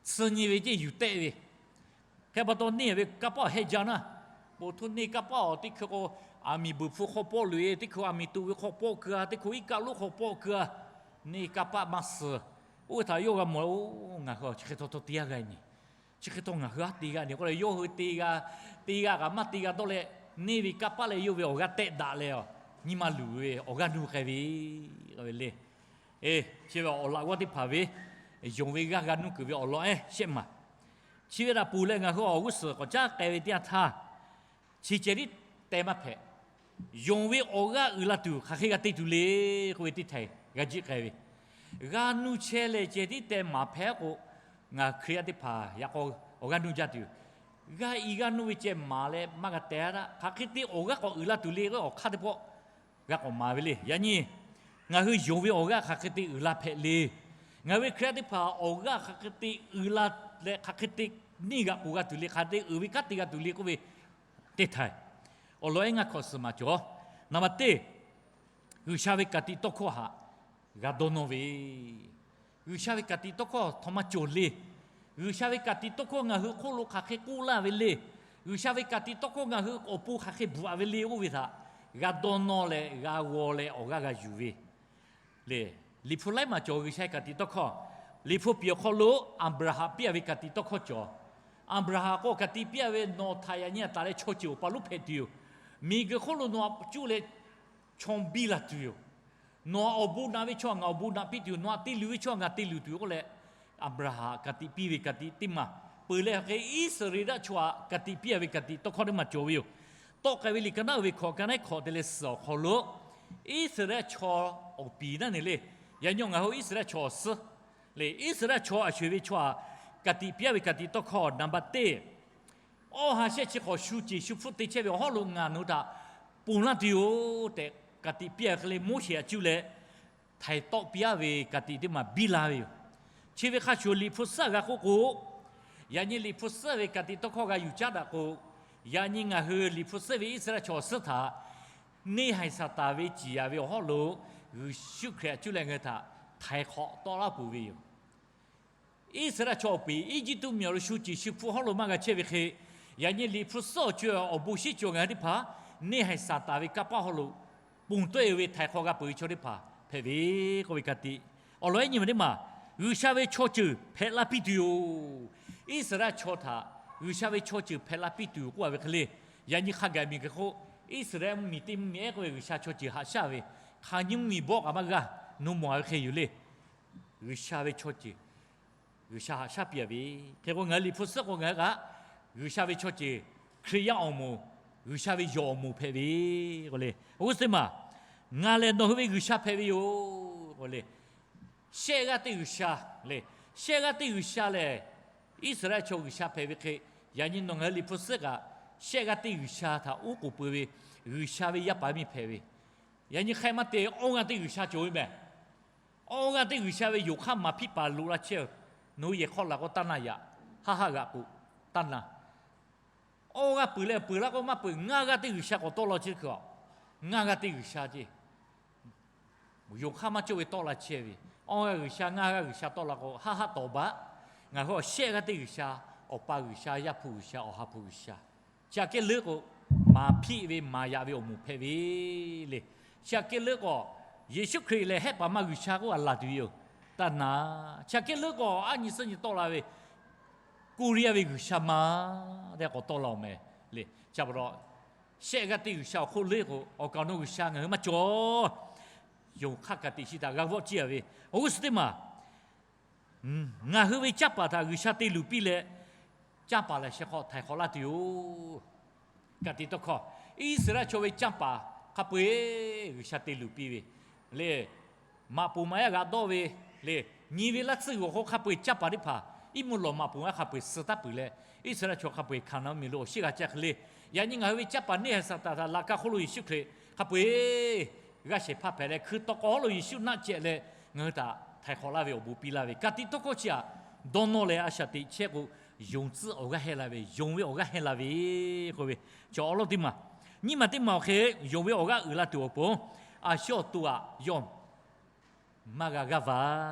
suh nyi ve ceˇ yuˬ tehˆ ve. Hk'e pa taw neˇ ve kanˇ paˆ awˬ hehˆ jaˇ naˉ, po htoˇ neˇ kanˇ paˆ awˬ teˇ hkui k'o, aˬ miˍ beuˬ hpu hk'aw pawˆ loꞈ e, teˇ hkui aˬ miˍ toꞈ ve hk'aw pawˆ keu a, teˇ hkui iˉ kaˆ lonˉ hk'aw pawˆ keu a, neˇ kanˇ paˆ maˇ suh. Oˇ ve htaꞈ yawˇ g'a mawˬ, oˇ, ngaˬ hui chi hk'e htawˇ htawˇ te yaˇ g'a nyi, chi hk'e htawˇ ngaˬ hui aˉ te g'a nyi k'oˆ leh, yawˇ hui te g'a, te g'a kaꞈ maˇ te g'a dawˇ leh, neˇ ve kanˇ paˆ leh yawˇ ve awˬ g'aˇ tehˆ daꞈ leh, nyi ma luˬ ve awˬ g'aˇ nuˇ k'ai ve le. Eˬ, chi ve awˬ laꞈ g'awˇ teˇ hpaˍ ve yonˍ ve g'aˇ g'a nuˇ kuiˬ ve awˬ lawn ehˉ shehˆ maˬ. Chi ve htaꞈ ponˬ leh ngaˬ hui awˬ g'uˇ suhˍ k'awꞈ caˉ k'ai ve teˇ yanˇ htaˇ, chi ceh tiˉ teh maˇ hpehꞈ. Yonˍ ve awˬ g'aˇ uiˍ la tuˬ hk'aˬ hk'e g'a te tuˬ le k'oˆ ve teˇ htaiˍ g'a jiˆ k'ai ve, g'aˇ nuˇ chehˇ leh ceh tiˉ teh maˍ hpehꞈ k'o, ngaˬ Hkriꞈ yaˇ teˇ hpaˍ yaꞈ k'aw awˬ g'aˇ nuˇ jaˇ tuˬ, g'aˇ i g'aˇ nuˇ ve ceh maˍ leh maˇ g'a teh a htaˇ, hk'aˬ hk'e te awˬ g'aˇ k'awꞈ uiˍ la tuˬ le k'o, awˬ hk'aˇ teˇ pawˆ g'a k'awꞈ maˍ ve le. Yaꞈ nyi ngaˬ hui yonˍ ve awˬ g'aˇ hk'aˬ hk'e te uiˍ la hpehꞈ le. Ngaˬ hui Hkriꞈ yaˇ teˇ hpaˍ awˬ g'aˇ hk'aˬ hk'e te uiˍ la leh hk'aˬ hk'e te neˇ g'aꞈ k'oˍ g'a tuˬ le, hk'aˬ hk'e te uiˍ ve kanˉ te g'a tuˬ le k'oˆ ve teˇ htaiˍ awˬ lawn ehˉ ngaˇ hkawꞈ suhˍ maˍ cawˬ. Naˍ baˬ teˇ, G'uiˬsha ve ka tiꞈ tawˇ hkawˇ htaꞈ g'a dawˇ nawˇ ve, G'uiˬsha ve ka tiꞈ tawˇ hkawˇ htawꞈ ma cawˬ le. G'uiˬsha ve ka tiꞈ tawˇ hkawˇ ngaˬ hui hk'oˆ lo hk'aˬ hk'e k'oˆ laˇ ve le. G'uiˬsha ve ka tiꞈ tawˇ hkawˇ ngaˬ hui awˬ pon hk'aˬ hk'e bvuhꞈ a ve le k'oˆ ve htaꞈ g'a dawˇ nawˇ leh g'a g'aw leh awˬ g'aˇ g'a yuˬ ve le. Liꞈ hpu laiˉ maˬ cawˬ G'uiˬsha ve ka tiꞈ tawˇ hkawˇ. Liꞈ hpu piˍ awˬ hk'aw lo Aˍbraˍhanˍ piˇ a ve ka tiꞈ tawˇ hkawˇ cawˬ. Aˍbraˍhanˍ k'o ka tiꞈ piˇ a ve, nawˬ htaꞈ yaꞈ nyi a taˍ leh chaw ceuˬ awˬ pa lonˉ hpehꞈ tuˬ yoˬ. Miˬguiˬ hk'oˆ lo nawˬ htaꞈ cuˇ leh chaw biˇ la tuˬ yoˬ. Nawˬ htaꞈ awˬ bon naꞈ ve chaw htaꞈ ngaˬ awˬ bon naꞈ piˇ tuˬ yoˬ. Nawˬ htaꞈ te luˬ ve chaw htaꞈ ngaˬ te luˬ tuˬ yoˬ k'oˆ leh, Aˍbraˍhanˍ ka tiꞈ piˇ ve ka tiꞈ teˇ maˬ peuˬ leh, hk'e Iˉsaˍreˍlaˆ chaw htaꞈ ka tiꞈ piˇ a ve ka tiꞈ tawˇ hkawˇ teˇ maˬ cawˬ ve yoˬ. Tawˆ k'ai ve liꞈ ka naˉ uiˍ ve hkawꞈ ka naˉ hkawꞈ te leh suhˍ awˬ hk'aw lo, Iˉsaˍreˍlaˆ chaw awˬ piˍ naˉ ne le, yaꞈ nyi ngaˬ hui Iˉsaˍreˍlaˆ chaw awˬ suhˉ le, Iˉsaˍreˍlaˆ chaw a sho eˬ ve chaw htaꞈ ka tiꞈ piˇ a ve ka tiꞈ tawˇ hkawˇ naˍ baˬ teˇ, awˬ ha shehˆ chi hk'awꞈ shu ceˬ shu hpfuhˆ te chehˇ ve awˬ hawˉ lo ngaˬ nawˬ hui htaꞈ ponˬ laˇ tuˬ yoˬ tehꞈ ka tiꞈ piˇ a ve hk'e le, Moˉseˍ htaꞈ cuˇ leh htaiˍ tawˆ piˇ a ve ka tiꞈ teˇ maˬ biˇ la ve yoˬ. Chi ve hk'a shuˍ liꞈ hpu suhˉ g'a k'oˆ k'o, yaꞈ nyi liꞈ hpu suhˉ ve ka tiꞈ tawˇ hkawˇ g'a yuˬ caˉ daꞈ k'o, yaꞈ nyi ngaˬ hui liꞈ hpu suhˉ ve Iˉsaˍreˍlaˆ chaw awˬ suhˉ htaꞈ neˇ haiˬ Saˍtanˍ ve ciˍ yanˍ ve awˬ hawˉ lo Yeˍsuˆ Hkriꞈ htaꞈ cuˇ leh ngaˬ hui htaꞈ htaiˍ hk'awꞈ tawˆ laˇ peuˬ ve yoˬ. Iˉsaˍreˍlaˆ chaw awˬ piˍ Eˇjiˇtuꞈ miˬ awˬ lo shu ceˬ shu hpfuhˆ hawˉ lo maˇ g'a chehˇ ve hk'e, yaꞈ nyi liꞈ hpu suhˉ awˬ co awˬ bon shiˉ cawˬ ngaˬ hui teˇ hpaˍ neˇ haiˬ Saˍtanˍ ve kanˇ paˆ hawˉ lo ponˬ tawˆ-e ve htaiˍ hk'awꞈ g'a peuˬ ve chaw teˇ hpaˍ hpehꞈ ve k'oˆ ve ka tiꞈ. Awˬ lawn ehˉ nyi ma teˇ maˬ, G'uiˬsha ve chaw ceuˬ hpehꞈ la piˇ tuˬ yoˬ. Iˉsaˍreˍlaˆ chaw htaꞈ G'uiˬsha ve chaw ceuˬ hpehꞈ la piˇ tuˬ yoˬ k'oˆ ve hk'e le. Yaꞈ nyi hk'a gaˬ miˬ hk'e k'o, Iˉsaˍreˍlaˆ mvuhˇmiˬ teˇ mvuhˇmiˬ ehˉ k'oˆ ve G'uiˬsha chaw ceuˬ haꞈ shaˉ ve, hk'aˬ nyi mvuhˇmiˬ bawˆ kaꞈ maˇ g'aˇ, nawˬ mawˬ ve hk'e yoˬ le. G'uiˬsha ve chaw ceuˬ G'uiˬsha haꞈ shaˉ piˇ-a ve, hk'e k'o ngaˬ hui Liꞈ hpu suhˉ k'o ngaˬ hui kaꞈ G'uiˬsha ve chaw ceuˬ, Hkriꞈ yaˇ awˬ moˍ, G'uiˬsha ve yawˬ awˬ moˍ hpehꞈ ve k'o le. Awˬ g'uˇ suhˉ teˇ maˬ, ngaˬ lehˬ nawˬ hui ve G'uiˬsha hpehꞈ ve yoˬ k'o le. Shehˆ g'aˇ teˇ G'uiˬsha le. Shehˆ g'aˇ teˇ G'uiˬsha lehˬ, Iˉsaˍreˍlaˆ chaw G'uiˬsha hpehꞈ ve hk'e, yaꞈ nyi nawˬ ngaˬ hui Liꞈ hpu suhˉ kaꞈ shehˆ g'aˇ teˇ G'uiˬsha htaꞈ oˉ k'oˍ peuˬ ve G'uiˬsha ve yaˇ paˍ miˇ hpehꞈ ve. Yaꞈ nyi hk'e maˇ te, awˇ g'aˇ teˇ G'uiˬsha cawˬ ve mehˬ. Awˇ g'aˇ teˇ G'uiˬsha ve yonˍ hk'aˇ maˍ hpiˇ paˍ loꞈ la chehˇ-oˬ. Nawˬ hui yehˬ hk'aw laˬ k'o taˇ na yaꞈ, haˆ haˆ g'aꞈ k'oꞈ taˇ na. Awˇ g'aˇ peuˬ leh peuˬ laˇ k'o maˇ peuˬ, ngaˇ g'aˇ teˇ G'uiˬsha k'awꞈ tawˆ la chehˇ hkui-a. Ngaˇ g'aˇ teˇ G'uiˬsha ceˇ, yonˍ hk'aˇ maˇ cawˇ ve tawˆ la chehˇ ve, awˇ g'aˇ G'uiˬsha ngaˇ g'aˇ G'uiˬsha tawˆ la k'o haˆ haˆ tawˍ baˬ. Ngaˬ hui awˬ shehˆ g'aˇ teˇ G'uiˬsha, Awˬ pa G'uiˬsha, Yaˇ hpu G'uiˬsha, Awˬ ha hpu G'uiˬsha. Chi aꞈ kehˉ leuˉ k'o, maˍ hpiˆ ve maˍ yaꞈ ve awˬ moˍ hpehꞈ ve le. Chi aꞈ kehˉ leuˉ k'o, Yeˍsuˆ Hkriꞈ lehˬ hehˆ paˍ ma G'uiˬsha k'oˆ a laˬ tuˬ ve yoˬ. Taˇ na. Chi aꞈ kehˉ leuˉ k'o, aˉ nyi suhˉ nyi tawˆ la ve Koˇriˇyaˇ ve G'uiˬsha ma tehꞈ k'awꞈ tawˆ la-oˬ mehˬ le. Chi pa taw shehˆ g'aˇ teˇ G'uiˬsha awˬ hk'oˆ leuˉ k'o, awˬ kaˍ awˬ nu G'uiˬsha ngaˬ hui maˇ cawˬ. Yonˍ hk'aˇ ka tiꞈ chi htaꞈ g'a vawˆ ciˇ-a ve, awˬ g'uˇ suhˉ teˇ maˬ ngaˬ hui ve canˇ paˍ htaꞈ G'uiˬsha te luˬ piˇ leh, canˇ paˍ lehˬ sheh hk'aw htaiˍ hk'awꞈ laˇ tuˬ yoˬ. Ka tiꞈ tawˇ hkawˇ, Iˉsaˍreˍlaˆ chaw ve canˇ paˍ hk'a peu-eˬ G'uiˬsha te luˬ piˇ ve le. Maꞈ poˍ maꞈ yaˇ g'aꞈ dawˇ ve le. Nyi ve laˇ tsuhˇ g'uiˬ hk'oˆ hk'a peu-eˬ canˇ paˍ teˇ hpaˍ Iˉmvuhˇ lawˬ maꞈ poˍ maꞈ yaˇ hk'a peu-eˬ suh taˉ peuˬ leh, Iˉsaˍreˍlaˆ chaw hk'a peu-eˬ Hkaˍnanˍ mvuhˇmiˬ lo awˬ shiˉ g'a caˇ hk'e le. Yaꞈ nyi ngaˬ hui ve canˇ paˍ neˇ haiˬ Saˍtanˍ htaꞈ laꞈ ka hk'oˆ lo Yeˍsuˆ Hkriꞈ hk'a peu-eˬ g'aˇ shehˍ hpaˇ hpehꞈ leh, hkui tawˇ k'aw hawˉ lo Yeˍsuˆ naˆ cehˬ leh ngaˬ hui htaꞈ htaiˍ hk'awꞈ laˇ ve awˬ bon piˇ laˇ ve, ka tiꞈ tawˇ hkawˇ chi aꞈ dawˇ nawˇ leh a shaꞈ teꞈ chehˇ k'o, yonˍ tcuhˆ awˬ g'aˇ heh la ve, yonˍ ve awˬ g'aˇ heh la ve k'oˆ ve, chaw awˬ lawn teˇ maˬ, nyiˇ maˬ teˇ maˬ awˬ hk'e yonˍ ve awˬ g'aˇ uiˍ la tuˬ awˬ pon, a shu awˬ to aꞈ yawˇ maˇ g'a g'aˇ va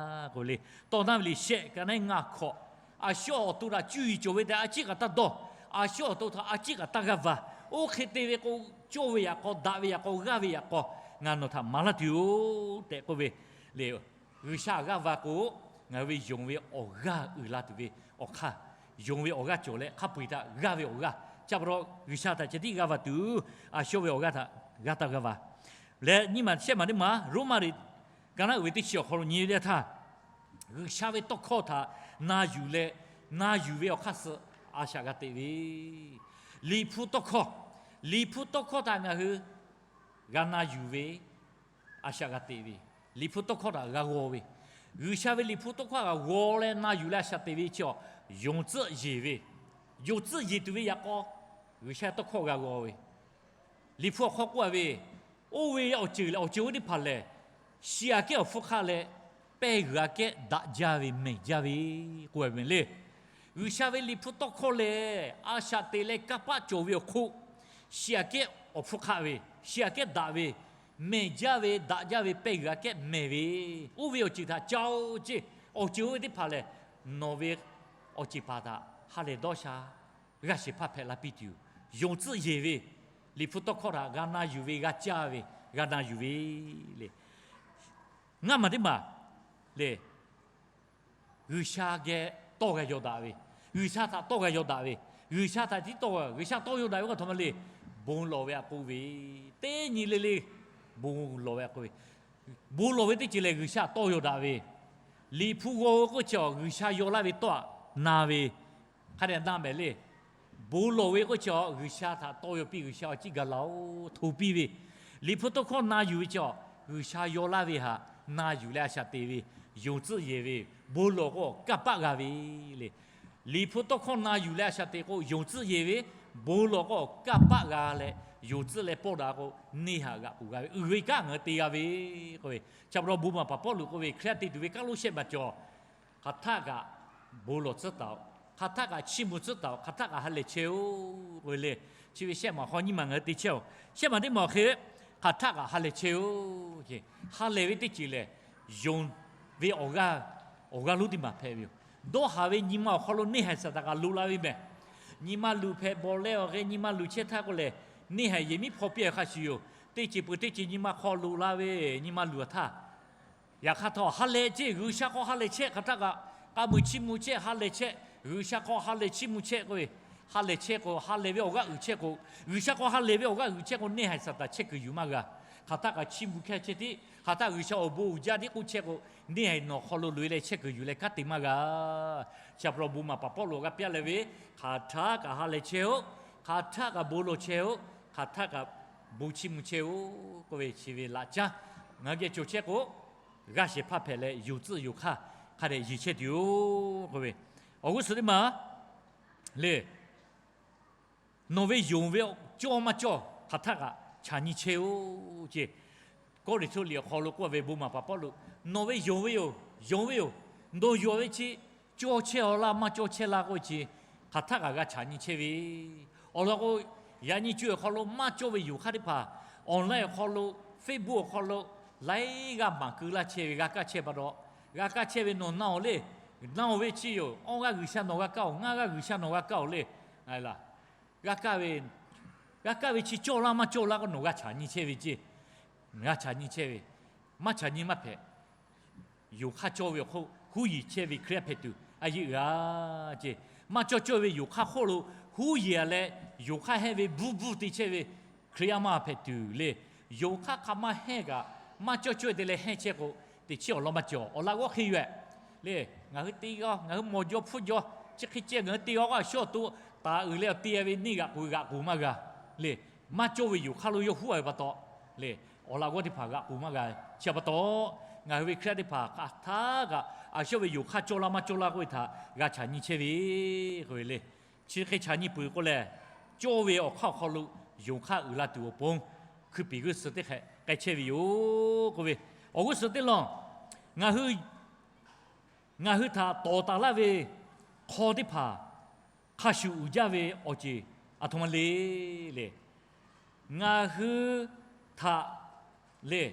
k'oˆ le. Tawˇ naˇ ve liꞈ shehˆ ka naˉ ngaˇ hkawꞈ, a shu awˬ to htaꞈ cuˇ yiˍ cawˬ ve tehꞈ a ciˉ kaꞈ taˇ dawˇ. A shu awˬ to htaꞈ a ciˉ kaꞈ taˇ g'aˇ va. Oˇ hk'e te ve k'o, cawˇ ve yaꞈ k'aw, daꞈ ve yaꞈ k'aw, g'aˇ ve yaꞈ k'aw, ngaˬ nawˬ htaꞈ maˍ laˇ tuˬ yoˬ tehꞈ k'oˆ ve le. G'uiˬsha g'aˇ va k'o, ngaˬ hui ve yonˍ ve awˬ g'aˇ uiˍ la tuˬ ve awˬ hk'aˇ, yonˍ ve awˬ g'aˇ cawˬ leh hk'a peu-eˬ htaꞈ g'aˇ ve awˬ g'aˇ, chi pa taw G'uiˬsha htaꞈ ceh tiˉ g'aˇ va tuˬ, a shu ve awˬ g'aˇ htaꞈ g'aˇ taˇ g'aˇ va. Leh nyiˇ maˬ shehˆ maˬ teˇ maˬ, Roˉmaꞈ liꞈ ka naˉ uiˍ ve teˇ chi awˬ hk'aw lo nyi ve teˇ htaˇ, G'uiˬsha ve tawˇ hkawˇ htaꞈ na yuˬ leh, na yuˬ ve awˬ hk'aˇ suh a shaꞈ g'a teꞈ ve, Liꞈ hpu tawˇ hkawˇ, Liꞈ hpu tawˇ hkawˇ htaꞈ ngaˬ hui g'a na yuˬ ve a shaꞈ g'a teꞈ ve, Liꞈ hpu tawˇ hkawˇ htaꞈ g'a g'aw ve, G'uiˬsha ve Liꞈ hpu tawˇ hkawˇ htaꞈ g'aw leh na yuˬ leh a shaꞈ teꞈ ve chi awˬ, yonˍ tcuhˆ yeˬ ve, yonˍ tcuhˆ yeˬ tuˬ ve yaꞈ k'aw, G'uiˬsha tawˇ hkawˇ g'a g'aw ve, Liꞈ hpu awˬ hk'aw k'oˆ-a ve, oˇ ve awˬ ceuˬ lehˬ awˬ ceuˬ oˇ teˇ hpaˍ lehˬ, shiˍ aꞈ kehˉ awˬ hpfuhˇ hk'aˆ leh, pehˇ g'uiˬ aꞈ kehˉ daꞈ jaˇ ve mehˬ jaˇ ve k'oˆ-a ve le. G'uiˬsha ve Liꞈ hpu tawˇ hkawˇ lehˬ, a shaꞈ teꞈ leh kanˇ paˆ cawˬ ve awˬ hk'oˆ, shiˍ aꞈ kehˉ awˬ hpfuhˇ hk'aˆ ve, shiˍ aꞈ kehˉ daꞈ ve, mehˬ jaˇ ve, daꞈ jaˇ ve, pehˇ g'uiˬ aꞈ kehˉ mehˬ ve, oˇ ve awˬ ceuˬ htaꞈ ca-oˬ ceˇ. Awˬ ceuˬ oˇ ve teˇ hpaˍ lehˬ, nawˬ ve awˬ ceuˬ paˍ htaꞈ ha lehˬ dawˇ sha g'aˇ shehˍ hpaˇ hpehꞈ la piˇ tuˬ yoˬ. Yonˍ tcuhˆ yeˬ ve, Liꞈ hpu tawˇ hkawˇ htaꞈ g'a na yuˬ ve, g'a caˇ ve, g'a na yuˬ ve le. Ngaˇ maˬ teˇ maˬ le, G'uiˬsha geh tawˇ g'a yaw daꞈ ve, G'uiˬsha htaꞈ tawˇ g'a yaw daꞈ ve, G'uiˬsha htaꞈ tiˉ tawˇ, G'uiˬsha tawˇ yaw daꞈ ve k'o htaꞈ ma le, bon lawˬ ve aꞈ k'oˆ ve, teˇ nyi le le bon lawˬ ve aꞈ k'oˆ ve, bon lawˬ ve teˇ ceuˬ lehˬ G'uiˬsha tawˇ yaw daꞈ ve, Liꞈ hpu g'aw ve k'oˆ chi awˬ G'uiˬsha yaw laˇ ve tawˇ htaꞈ na ve, hk'a dehꞈ na mehˍ le. Bon lawˬ ve k'oˆ chi awˬ G'uiˬsha htaꞈ tawˇ yaw piˇ, G'uiˬsha awˬ ciˉ gaˬ la-oˬ hto piˇ ve, Liꞈ hpu tawˇ hkawˇ na yuˬ ve chi awˬ G'uiˬsha yaw laˇ ve htaꞈ na yuˬ leh a shaꞈ teꞈ ve, yonˍ tcuhˆ yeˬ ve, bon lawˬ k'o kanˇ paˆ g'a ve le. Liꞈ hpu tawˇ hkawˇ na yuˬ leh a shaꞈ teꞈ k'o yonˍ tcuhˆ yeˬ ve, bon lawˬ k'o kanˇ paˆ g'a leh, yonˍ tcuhˆ leh pawˇ daꞈ k'o, neˇ htaꞈ g'aꞈ k'oˬ g'a ve, uiˍ ve kanˉ ngaˬ hui te g'a ve k'oˆ ve, chi pa taw bon maˬ paˍ Pawˇluꞈ k'oˆ ve, Hkriꞈ yaˇ te tuˬ ve kaˉ lo shehˆ maˬ cawˬ, hk'aˬ htaˆ kaꞈ bon lawˬ tcuhˉ taˍ-oꞈ. Hk'aˬ htaˆ kaꞈ chiˇ mvuh tcuhˉ taˍ-oꞈ. Hk'aˬ htaˆ kaꞈ ha lehˬ chehˇ-oˆ k'oˆ ve le. Chi ve shehˆ maˬ hk'aw nyiˇ maˬ ngaˬ hui te chehˇ-oˬ. Shehˆ maˬ teˇ maˬ awˬ hk'e, hk'aˬ htaˆ kaꞈ ha lehˬ chehˇ-oˆ. Ha lehˬ ve teˇ ceuˬ lehˬ, yonˍ ve awˬ g'aˇ, awˬ g'aˇ lonˉ teˇ maˬ hpehꞈ ve yoˬ. Dawˇ haˍ ve nyi ma awˬ hk'aw lo neˇ haiˬ Saˍtanˍ kaꞈ loꞈ la ve mehˬ. Nyi ma luˬ hpehꞈ bawˬ leh awˬ hk'e nyi ma luˬ chehˇ htaˇ k'oˆ lehˬ, Neˇ haiˬ yehˬ miˉ hpaw piˇ hk'a shuˍ yoˬ. Teˇ ceuˬ peuˬ teˇ ceuˬ nyi ma hk'aw loꞈ la ve, nyi ma luˬ htaˇ, yaꞈ hk'aˇ htawˇ ha lehˬ ceˇ, G'uiˬsha k'awꞈ ha lehˬ chehˇ hk'aˬ htaˇ kaꞈ, k'a muiˬ chiˇ mvuh chehˇ, ha lehˬ chehˇ, G'uiˬsha k'awꞈ ha lehˬ chiˇ mvuh chehˇ k'oˆ ve, ha lehˬ chehˇ k'o, ha lehˬ ve awˬ g'aˇ uiˍ chehˇ k'o, G'uiˬsha k'awꞈ ha lehˬ ve awˬ g'aˇ uiˍ chehˇ k'o, neˇ haiˬ Saˍtanˍ chehˇ kuiˬ yuˬ maˇ g'a. Hk'aˬ htaˇ kaꞈ chiˇ mvuh hkehˇ chehˇ tiˉ, hk'aˬ htaˇ G'uiˬsha awˬ bon uiˍ jaˇ tiˉ k'oˆ chehˇ k'o, neˇ haiˬ nawˬ hk'aw lo loꞈ e leh chehˇ kuiˬ yuˬ leh kanˉ te maˇ g'a. Chi pa taw bon maˬ paˍ Pawˇluꞈ g'a piˇ leh ve, hk'aˬ htaˇ kaꞈ ha lehˬ chehˇ-oˆ, hk'aˬ htaˇ kaꞈ bon lawˬ chehˇ-oˆ, hk'aˬ htaˇ kaꞈ bon chiˇ mvuh chehˇ-oˆ k'oˆ ve chi ve laꞈ caˉ ngaˬ hui geh cawˬ chehˇ k'o, g'a shehˍ hpaˇ hpehꞈ leh yonˍ tcuhˆ yonˍ hk'aˇ hk'a dehꞈ yeˬ chehˇ tuˬ yoˬ k'oˆ ve. Awˬ g'uˇ suhˍ teˇ maˬ le, nawˬ ve yonˍ ve cawˇ maˇ cawˇ hk'aˬ htaˇ kaꞈ chaꞈ nyi chehˇ-oˆ ceˇ. Kawˇrenˍhtuˆ liꞈ awˬ hk'aw lo k'oˆ ve bon maˬ paˍ Pawˇluꞈ, nawˬ ve yonˍ ve yoˬ, yonˍ ve yoˬ. Nawˬ yonˍ ve chi cawˇ chehˇ-aw laˇ maˇ cawˇ chehˇ laˇ k'oˆ ve chi, hk'aˬ htaˇ kaꞈ g'a chaꞈ nyi chehˇ ve. Awˬ lawn k'o, yaꞈ nyi co awˬ hk'aw lo maˇ cawˇ ve yonˍ hk'aˇ teˇ hpaˍ, online awˬ hk'aw lo, Facebook awˬ hk'aw lo, laiˉ g'aˇ maˍ keu laˇ chehˇ ve g'a kaˇ chehˇ pa taw, g'a kaˇ chehˇ ve nawˬ na-oˬ le, na-oˬ ve chi yoˬ. Awˇ g'aˇ G'uiˬsha nawˬ g'a kaˇ-oˬ, ngaˇ g'aˇ G'uiˬsha nawˬ g'a kaˇ-oˬ le. G'a kaˇ ve, g'a kaˇ ve chi cawˇ laˇ maˇ cawˇ laˇ k'o nawˬ g'a chaꞈ nyi chehˇ ve ceˇ. G'a chaꞈ nyi chehˇ ve, maˇ chaꞈ nyi maˇ hpehꞈ. Yonˍ hk'aˇ cawˇ ve awˬ hk'oˆ huˉ yeˬ chehˇ ve Hkriꞈ yaˇ hpehꞈ tuˬ a yeˆ g'a ceˇ. Maˇ cawˇ cawˇ ve yonˍ hk'aˇ hk'oˆ lo huˉ yeˬ-a leh, yonˍ hk'aˇ hehnˇ ve bvuhˇ bvuhˇ te chehˇ ve Hkriꞈ yaˇ maˇ hpehꞈ tuˬ le. Yonˍ hk'aˇ hk'a maˇ hehnˇ kaꞈ, maˇ cawˇ cawˇ-e te leh hehnˇ chehˇ k'o, teꞈ chiˉ awˬ lawn maˇ cawˬ. Awˬ laꞈ g'awˇ hk'e yoˬ-ehˍ le. Ngaˬ hui te g'aˇ, ngaˬ hui mawˬ jaw hpfuhˇ jaw, chi hk'e ceh ngaˬ hui te g'aˇ k'o a shu awˬ to taˍ uiˍ leh awˬ te-a ve neˇ g'aꞈ k'oˍ g'aꞈ k'oˍ maˇ g'a le. Maˇ cawˇ ve yonˍ hk'aˇ lo yawˇ huˉ-a ve pa taw le, awˬ laꞈ g'awˇ teˇ hpaˍ g'aꞈ k'oˍ maˇ g'a. Chi pa taw, ngaˬ hui ve Hkriꞈ yaˇ teˇ hpaˍ hk'aˬ htaˇ kaꞈ a shu ve yonˍ hk'aˇ cawˇ laˇ maˇ cawˇ laˇ k'oˆ ve htaꞈ g'a chaꞈ nyi chehˇ ve k'oˆ ve le. Chi hk'e chaꞈ nyi peuˬ k'o lehˬ, cawˇ ve awˬ hk'aˇ awˬ hk'aw lo yonˍ hk'aˇ uiˍ la tuˬ awˬ pon, hkui piˍ g'uˇ suhˍ teˇ hk'e k'ai chehˇ ve yoˬ k'oˆ ve. Awˬ g'uˇ suhˍ teˇ lawn, ngaˬ hui, ngaˬ hui htaꞈ tawˍ taˍ laˇ ve hk'aw teˇ hpaˍ hk'a shuˍ uiˍ jaˇ ve awˬ ceˬ aˬ htoꞈ ma le le. Ngaˬ hui htaꞈ le,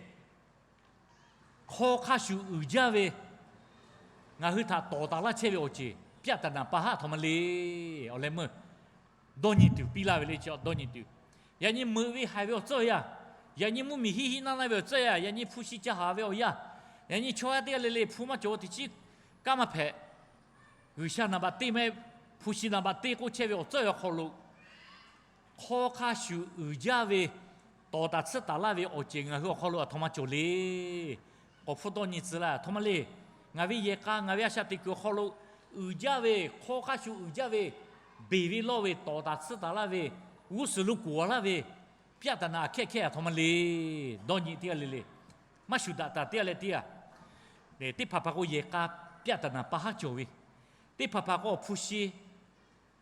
hk'aw hk'a shuˍ uiˍ jaˇ ve, ngaˬ hui htaꞈ tawˍ taˍ laˇ chehˇ ve awˬ ceˬ ပြဿနာ pa haˉ aˬ htoꞈ ma le. Awˬ leh meuˇ dawˇ nyi tuˬ piˇ laˇ ve le. Chi dawˇ nyi tuˬ, yaꞈ nyi meuꞈ ve haiˬ ve awˬ tcuhˉ awˬ yanˇ, yaꞈ nyi mvuhˇmiˬ hiˆ hiˆ naˇ naˇ ve awˬ tcuhˉ yanˇ, yaꞈ nyi hpu shi ca haˍ ve awˬ yanˇ, yaꞈ nyi chaw yaˇ teˇ g'aˇ le le hpu maˇ cawˬ teꞈ chiˉ kanˉ maˇ hpehꞈ. G'uiˬsha naˍ baꞈ te meh, hpu shi naˍ baꞈ te k'oˆ chehˇ ve awˬ tcuhˉ awˬ hk'aw lo, hk'aw hk'a shuˍ uiˍ jaˇ ve, tawˍ taˍ tsuhˇ taˍ laˇ ve awˬ ceˬ ngaˬ hui awˬ hk'aw lo aˬ htoꞈ ma cawˬ le. K'awꞈ hpfuhˇ dawˇ nyi tcuh laˇ, aˬ htoꞈ ma le. Ngaˬ ve yehˬ k'a, ngaˬ ve a shaꞈ teꞈ kuiˬ awˬ hk'aw lo uiˍ jaˇ ve, hk'aw hk'a shuˍ uiˍ jaˇ ve, beˬ ve lawˇ ve, tawˍ taˍ tsuhˇ taˍ laˇ ve, g'uˇ suhˍ lo kuˬ a laˇ ve ပြဿနာ aˬ hkehˇ hkehˇ aˬ htoꞈ ma le. Dawˇ nyi teˇ g'aˇ le le, maˇ shuˍ daꞈ taˍ teˇ g'aˇ leh teˇ g'aˇ. Teˇ hpaˍ hpaˍ k'o yehˬ k'a ပြဿနာ pa haˉ cawˬ ve, teˇ hpaˍ hpaˍ k'o hpu shi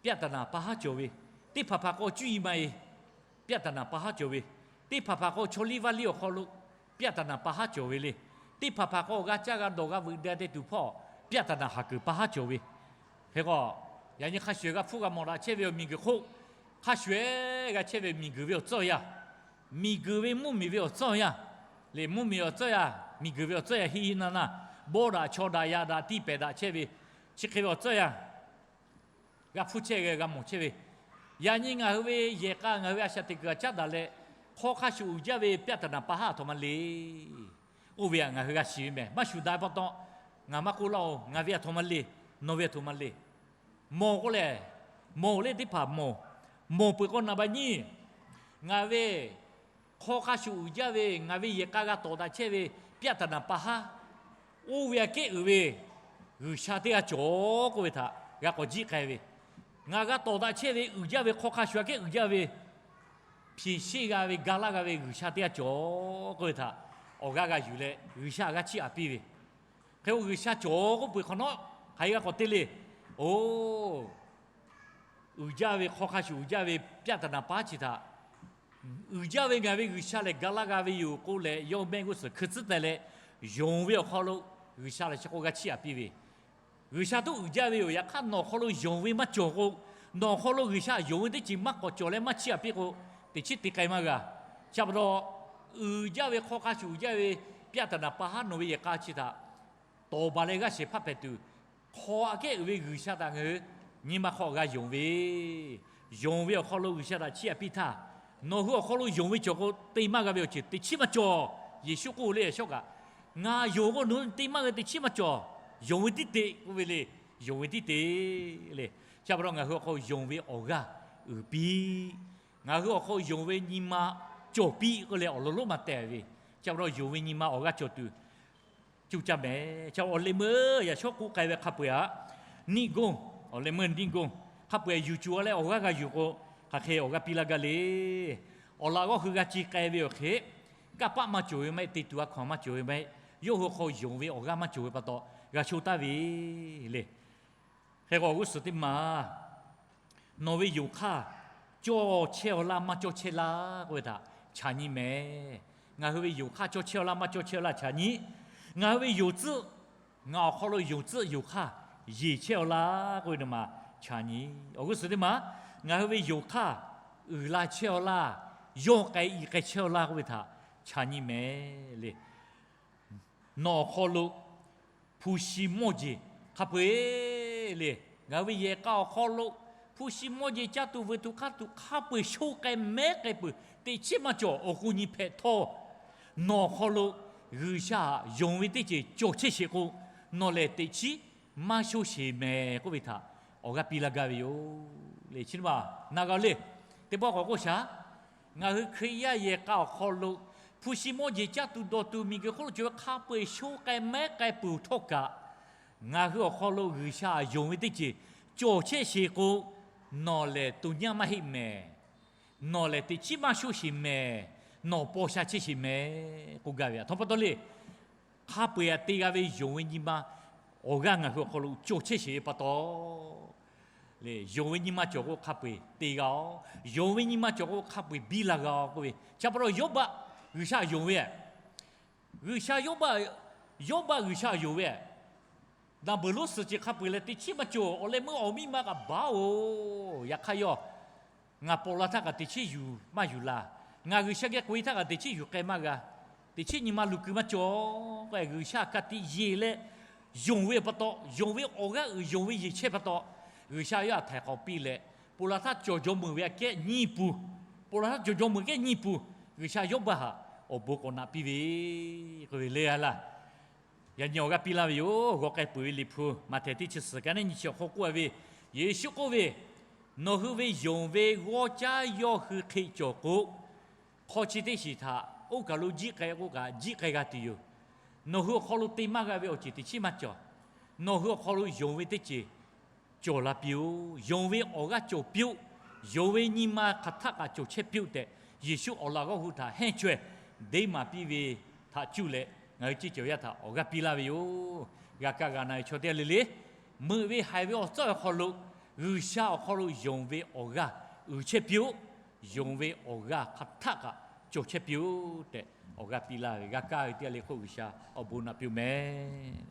ပြဿနာ pa haˉ cawˬ ve, teˇ hpaˍ hpaˍ k'o cuˇ yiˍ maˇ e ပြဿနာ pa haˉ cawˬ ve, teˇ hpaˍ hpaˍ k'o chaw liˇ vaˇ liˇ awˬ hk'aw lo ပြဿနာ pa haˉ cawˬ ve le, teˇ hpaˍ hpaˍ k'o g'a caˇ g'a dawˬ g'a veuꞈ deh te tuˬ hpawˇ ပြဿနာ haˍ kuiˬ pa haˉ cawˬ ve. Hk'e k'o, yaꞈ nyi hk'a shuˍ g'a hpfuhˇ g'a mawˬ daꞈ chehˇ ve awˬ miˬguiˬ hk'oˆ, hk'a shuˍ g'a chehˇ ve miˬguiˬ ve awˬ tcuhˉ awˬ yanˇ, miˬguiˬ ve mvuhˇmiˬ ve awˬ tcuhˉ awˬ yanˇ, le mvuhˇmiˬ awˬ tcuhˉ yanˇ, miˬguiˬ ve awˬ tcuhˉ yanˇ hiˆ hiˆ naˇ naˇ, bawˇ daꞈ chaw daꞈ yaꞈ daꞈ tiˇ pehˍ daꞈ chehˇ ve, chi hk'e ve awˬ tcuhˉ yanˇ g'a hpfuhˇ chehˇ ve, g'a mawˬ chehˇ ve, yaꞈ nyi ngaˬ hui ve yehˬ k'a ngaˬ hui ve a shaꞈ teꞈ kuiˬ a caˉ daꞈ leh, hk'aw hk'a shuˍ uiˍ jaˇ ve ပြဿနာ pa haˉ aˬ htoꞈ ma le. Oˇ ve aꞈ ngaˬ hui g'a shiˍ ve mehˬ. Maˇ shuˍ daꞈ pa taw, ngaˬ maˇ k'oˆ laˇ-oˬ, ngaˬ ve aˬ htoꞈ ma le, nawˬ ve aˬ htoꞈ ma le. Mawˬ k'o lehˬ, mawˬ le teˇ hpaˍ mawˬ. Mawˬ peuˬ k'o naˍ baꞈ nyi, ngaˬ ve hk'aw hk'a shuˍ uiˍ jaˇ ve ngaˬ ve yehˬ k'a g'a tawˍ daꞈ chehˇ ve ပြဿနာ pa haˉ, oˇ ve aꞈ kehˉ uiˍ ve G'uiˬsha teˇ g'aˇ cawˬ k'oˆ ve htaꞈ g'a k'awꞈ jiˆ k'ai ve, ngaˬ g'a tawˍ daꞈ chehˇ ve uiˍ jaˇ ve hk'aw hk'a shuˍ aꞈ kehˉ uiˍ jaˇ ve ဖြေရှင်း g'a ve ga laˇ g'a ve G'uiˬsha teˇ g'aˇ cawˬ k'oˆ ve htaꞈ awˬ g'aˇ g'a yuˬ leh G'uiˬsha g'a chiˇ aꞈ piˇ ve. Hk'e k'o G'uiˬsha cawˬ k'oˆ peuˬ hk'awꞈ nawˉ hk'aˬ hk'e g'a k'awꞈ te le. Oˬ, uiˍ jaˇ ve hk'aw hk'a shuˍ uiˍ jaˇ ve ပြဿနာ pa haˉ chi htaꞈ, uiˍ jaˇ ve ngaˬ ve G'uiˬsha lehˬ ga laˇ g'a ve yoˬ k'oˆ leh yawˇ mehˆ g'uˇ suhˍ hkui tcuhˉ teh leh, yonˍ ve awˬ hk'aw lo G'uiˬsha lehˬ chi k'o g'a chiˇ aꞈ piˇ ve, G'uiˬsha tuˉ uiˍ jaˇ ve yoˬ. Yaꞈ hk'aˇ nawˬ awˬ hk'aw lo yonˍ ve maˇ cawˬ k'o, nawˬ awˬ hk'aw lo G'uiˬsha yonˍ ve teˇ ceuˬ maˇ k'awꞈ cawˬ leh maˇ chiˇ aꞈ piˇ k'o, teꞈ chiˉ te k'ai maˇ g'a. Chi pa taw, uiˍ jaˇ ve hk'aw hk'a shuˍ uiˍ jaˇ ve ပြဿနာ pa haˉ nawˬ ve yehˬ k'a chi htaꞈ tawˍ baˬ leh g'aˇ shehˍ hpaˇ hpehꞈ tuˬ, hk'aw aꞈ kehˉ uiˍ ve G'uiˬsha htaꞈ ngaˬ hui nyi ma hk'aw g'a yonˍ ve, yonˍ ve awˬ hk'aw lo G'uiˬsha htaꞈ chiˇ aꞈ piˇ htaˇ, Nawˬ hui awˬ hk'aw lo yonˍ ve cawˬ k'o, te maˇ g'a ve awˬ ceuˬ teꞈ chiˉ maˇ cawˬ. Yeˍsuˆ k'oˆ le, yaꞈ shawˉ kaꞈ, Ngaˬ yonˍ k'o nawˬ hui te maˇ g'a ve teꞈ chiˉ maˇ cawˬ. Yonˍ ve tiˉ te k'oˆ ve le. Yonˍ ve tiˉ te le. Chi pa taw ngaˬ hui awˬ hk'aw yonˍ ve awˬ g'aˇ uiˍ piˇ. Ngaˬ hui awˬ hk'aw yonˍ ve nyi ma cawˬ piˇ k'oˆ leh awˬ lawn lonˉ ma teh ve. Chi pa taw yonˍ ve nyi ma awˬ g'aˇ cawˬ tuˬ cuˇ caˇ mehˍ. Chi awˬ leh meuˇ yaꞈ shawˉ k'oˆ k'ai ve hk'a peu-eˬ aꞈ, niˆ goˇ, awˬ leh meuˇ niˆ goˇ, hk'a peu-eˬ yuˬ cuˬ a leh awˬ g'aˇ g'a yuˬ k'o, hk'aˬ hk'e awˬ g'aˇ piˇ laˇ gaˇ le. Awˬ laꞈ g'awˇ hui g'a ci k'ai ve awˬ hk'e, kanˇ paˆ maˇ cawˬ ve maˇ heˆ, te tuˬ a hkaw-anˬ maˇ cawˬ ve maˇ heˆ, yawˇ hui awˬ hk'aw yonˍ ve awˬ g'aˇ maˇ cawˬ ve pa taw g'a sho taˍ ve le. Hk'e k'o awˬ g'uˇ suhˍ teˇ maˬ, nawˬ ve yonˍ hk'aˇ cawˇ chehˇ-aw laˇ maˇ cawˇ chehˇ laˇ k'oˆ ve htaꞈ chaꞈ nyi mehˍ. Ngaˬ hui ve yonˍ hk'aˇ cawˇ chehˇ-aw laˇ maˇ cawˇ chehˇ-aw laˇ chaꞈ nyi. Ngaˬ hui ve yonˍ tcuhˆ, ngaˬ awˬ hk'aw lo yonˍ tcuhˆ yonˍ hk'aˇ yeˬ chehˇ-aw laˇ k'oˆ ve teˇ maˬ chaꞈ nyi. Awˬ g'uˇ suhˍ teˇ maˬ, ngaˬ hui ve yonˍ hk'aˇ uiˍ la chehˇ-aw laˇ, yawˇ k'ai i k'ai chehˇ-aw laˇ k'oˆ ve htaꞈ chaꞈ nyi mehˍ le. Nawˬ awˬ hk'aw lo hpu shi mawˇ jeˬ hk'a peu-eˬ le. Ngaˬ hui ve yehˬ k'a awˬ hk'aw lo hpu shi mawˇ jeˬ caˇ tuˬ veuꞈ tuˬ hk'aˇ tuˬ hk'a peu-eˬ sho k'ai mehˉ k'ai peuˬ teꞈ chiˉ maˇ cawˬ. Awˬ k'o nyi hpehꞈ htawˇ, nawˬ awˬ hk'aw lo G'uiˬsha yonˍ ve teˇ ceuˬ cawˬ chehˇ sheˍ k'o, nawˬ lehˬ teꞈ chiˉ maˇ sho sheˍ mehˍ k'oˆ ve htaꞈ awˬ g'aˇ piˇ laˇ gaˇ ve yoˬ le. Chi ma na g'a le. Teˇ pawˆ k'awꞈ k'oˆ shaˍ. Ngaˬ hui Hkriꞈ yaˇ yehˬ k'a awˬ hk'aw lo hpu shi mawˇ jeˬ caˇ tuˬ dawˬ tuˬ miˬguiˬ hk'oˆ lo cawˬ ve hk'a peu-eˬ sho k'ai mehˉ k'ai peuˬ htawˇ kaꞈ, ngaˬ hui awˬ hk'aw lo G'uiˬsha yonˍ ve teˇ ceuˬ cawˬ chehˇ sheˍ k'o, nawˬ lehˬ to nyaˇ maˇ heˆ mehˍ. Nawˬ lehˬ teꞈ chiˉ maˇ sho sheˍ mehˍ. Nawˬ paw sha chehˇ sheˍ mehˍ k'oˆ gaˇ ve. Aˬ htoꞈ pa taw le. Hk'a peu-eˬ aꞈ te g'a ve yonˍ ve nyi ma awˬ g'aˇ ngaˬ hui awˬ hk'aw lo cawˬ chehˇ sheˍ ve pa taw, yonˍ ve nyi ma cawˬ k'o hk'a peu-eˬ te g'a-oˬ. Yonˍ ve nyi ma cawˬ k'o hk'a peu-eˬ biˇ la g'a-oˬ k'oˆ ve. Chi pa taw Yawˇbaˆ G'uiˬsha yonˍ ve, G'uiˬsha Yawˇbaˆ, Yawˇbaˆ G'uiˬsha yonˍ ve, naˬ beuˬ lonˉ suhˍ ceuˬ hk'a peu-eˬ leh teꞈ chiˉ maˇ cawˬ. Awˬ leh meuˇ awˬ miˇ ma kaꞈ baˬ-oˬ. Yaꞈ hk'aˇ yawˇ, Ngaˬ pawꞈ la htaˇ kaꞈ teꞈ chiˉ yuˬ maˇ yuˬ la. Ngaˬ G'uiˬsha geh k'oꞈ-e htaˇ kaꞈ teꞈ chiˉ yuˬ k'ai maˇ g'a. Teꞈ chiˉ nyi ma luˬ kuiˬ maˇ cawˬ k'o, G'uiˬsha ka tiꞈ yeˬ leh yonˍ ve pa taw, yonˍ ve awˬ g'aˇ uiˍ yonˍ ve yeˬ chehˇ pa taw, G'uiˬsha yawˇ htaꞈ htaiˍ hk'awꞈ piˇ leh, ponˬ laˬ htaˇ cawˬ jawˇ meuꞈ ve aꞈ kehˉ nyiˇ puˬ, ponˬ laˬ htaˇ cawˬ jawˇ meuꞈ kehˉ nyiˇ puˬ, G'uiˬsha Yawˇbaˆ htaꞈ awˬ bon k'awꞈ naꞈ piˇ ve k'oˆ ve le a laˇ. Yaꞈ nyi awˬ g'aˇ piˇ laˇ ve yoˬ. G'aw k'ai peuˬ ve Liꞈ hpu Maꞈhtehˍ teˇ chi suhˍ ka neˉ nyi chi awˬ hk'aw k'oˆ a ve, Yeˍsuˆ k'oˆ ve, Nawˬ hui ve yonˍ ve g'awˇ caˉ yawˇ hui hk'e cawˬ k'o, hk'aw chi teˇ shiˍ htaꞈ oˇ kaˬ lo jiˆ k'ai k'oˆ kaꞈ jiˆ k'ai g'a tuˬ yoˬ. Nawˬ hui awˬ hk'aw lo te maˇ g'a ve awˬ ceuˬ teꞈ chiˉ maˇ cawˬ. Nawˬ hui awˬ hk'aw lo yonˍ ve teˇ ceuˬ cawˬ la piˇ-oˆ. Yonˍ ve awˬ g'aˇ cawˬ piˇ-oˆ. Yonˍ ve nyi ma hk'aˬ htaˆ kaꞈ cawˬ chehˇ piˇ-oˆ tehꞈ, Yeˍsuˆ awˬ laꞈ g'awˇ hui htaꞈ hehnˇ chaweh deˇ maˍ piˇ ve htaꞈ cuˇ leh, ngaˬ hui ceˇ cawˬ yaˇ htaꞈ awˬ g'aˇ piˇ laˇ ve yoˬ. G'a kaˇ g'a na ve chaw teˇ g'aˇ le le, meuꞈ ve haiˬ ve awˬ tcuhˉ awˬ hk'aw lo, G'uiˬsha awˬ hk'aw lo yonˍ ve awˬ g'aˇ uiˍ chehˇ piˇ-oˆ. Yonˍ ve awˬ g'aˇ hk'aˬ htaˆ kaꞈ cawˬ chehˇ piˇ-oˆ tehꞈ, awˬ g'aˇ piˇ laˇ ve g'a kaˇ ve teˇ g'aˇ le hk'oˆ G'uiˬsha awˬ bon naꞈ piˇ-oˆ mehˍ.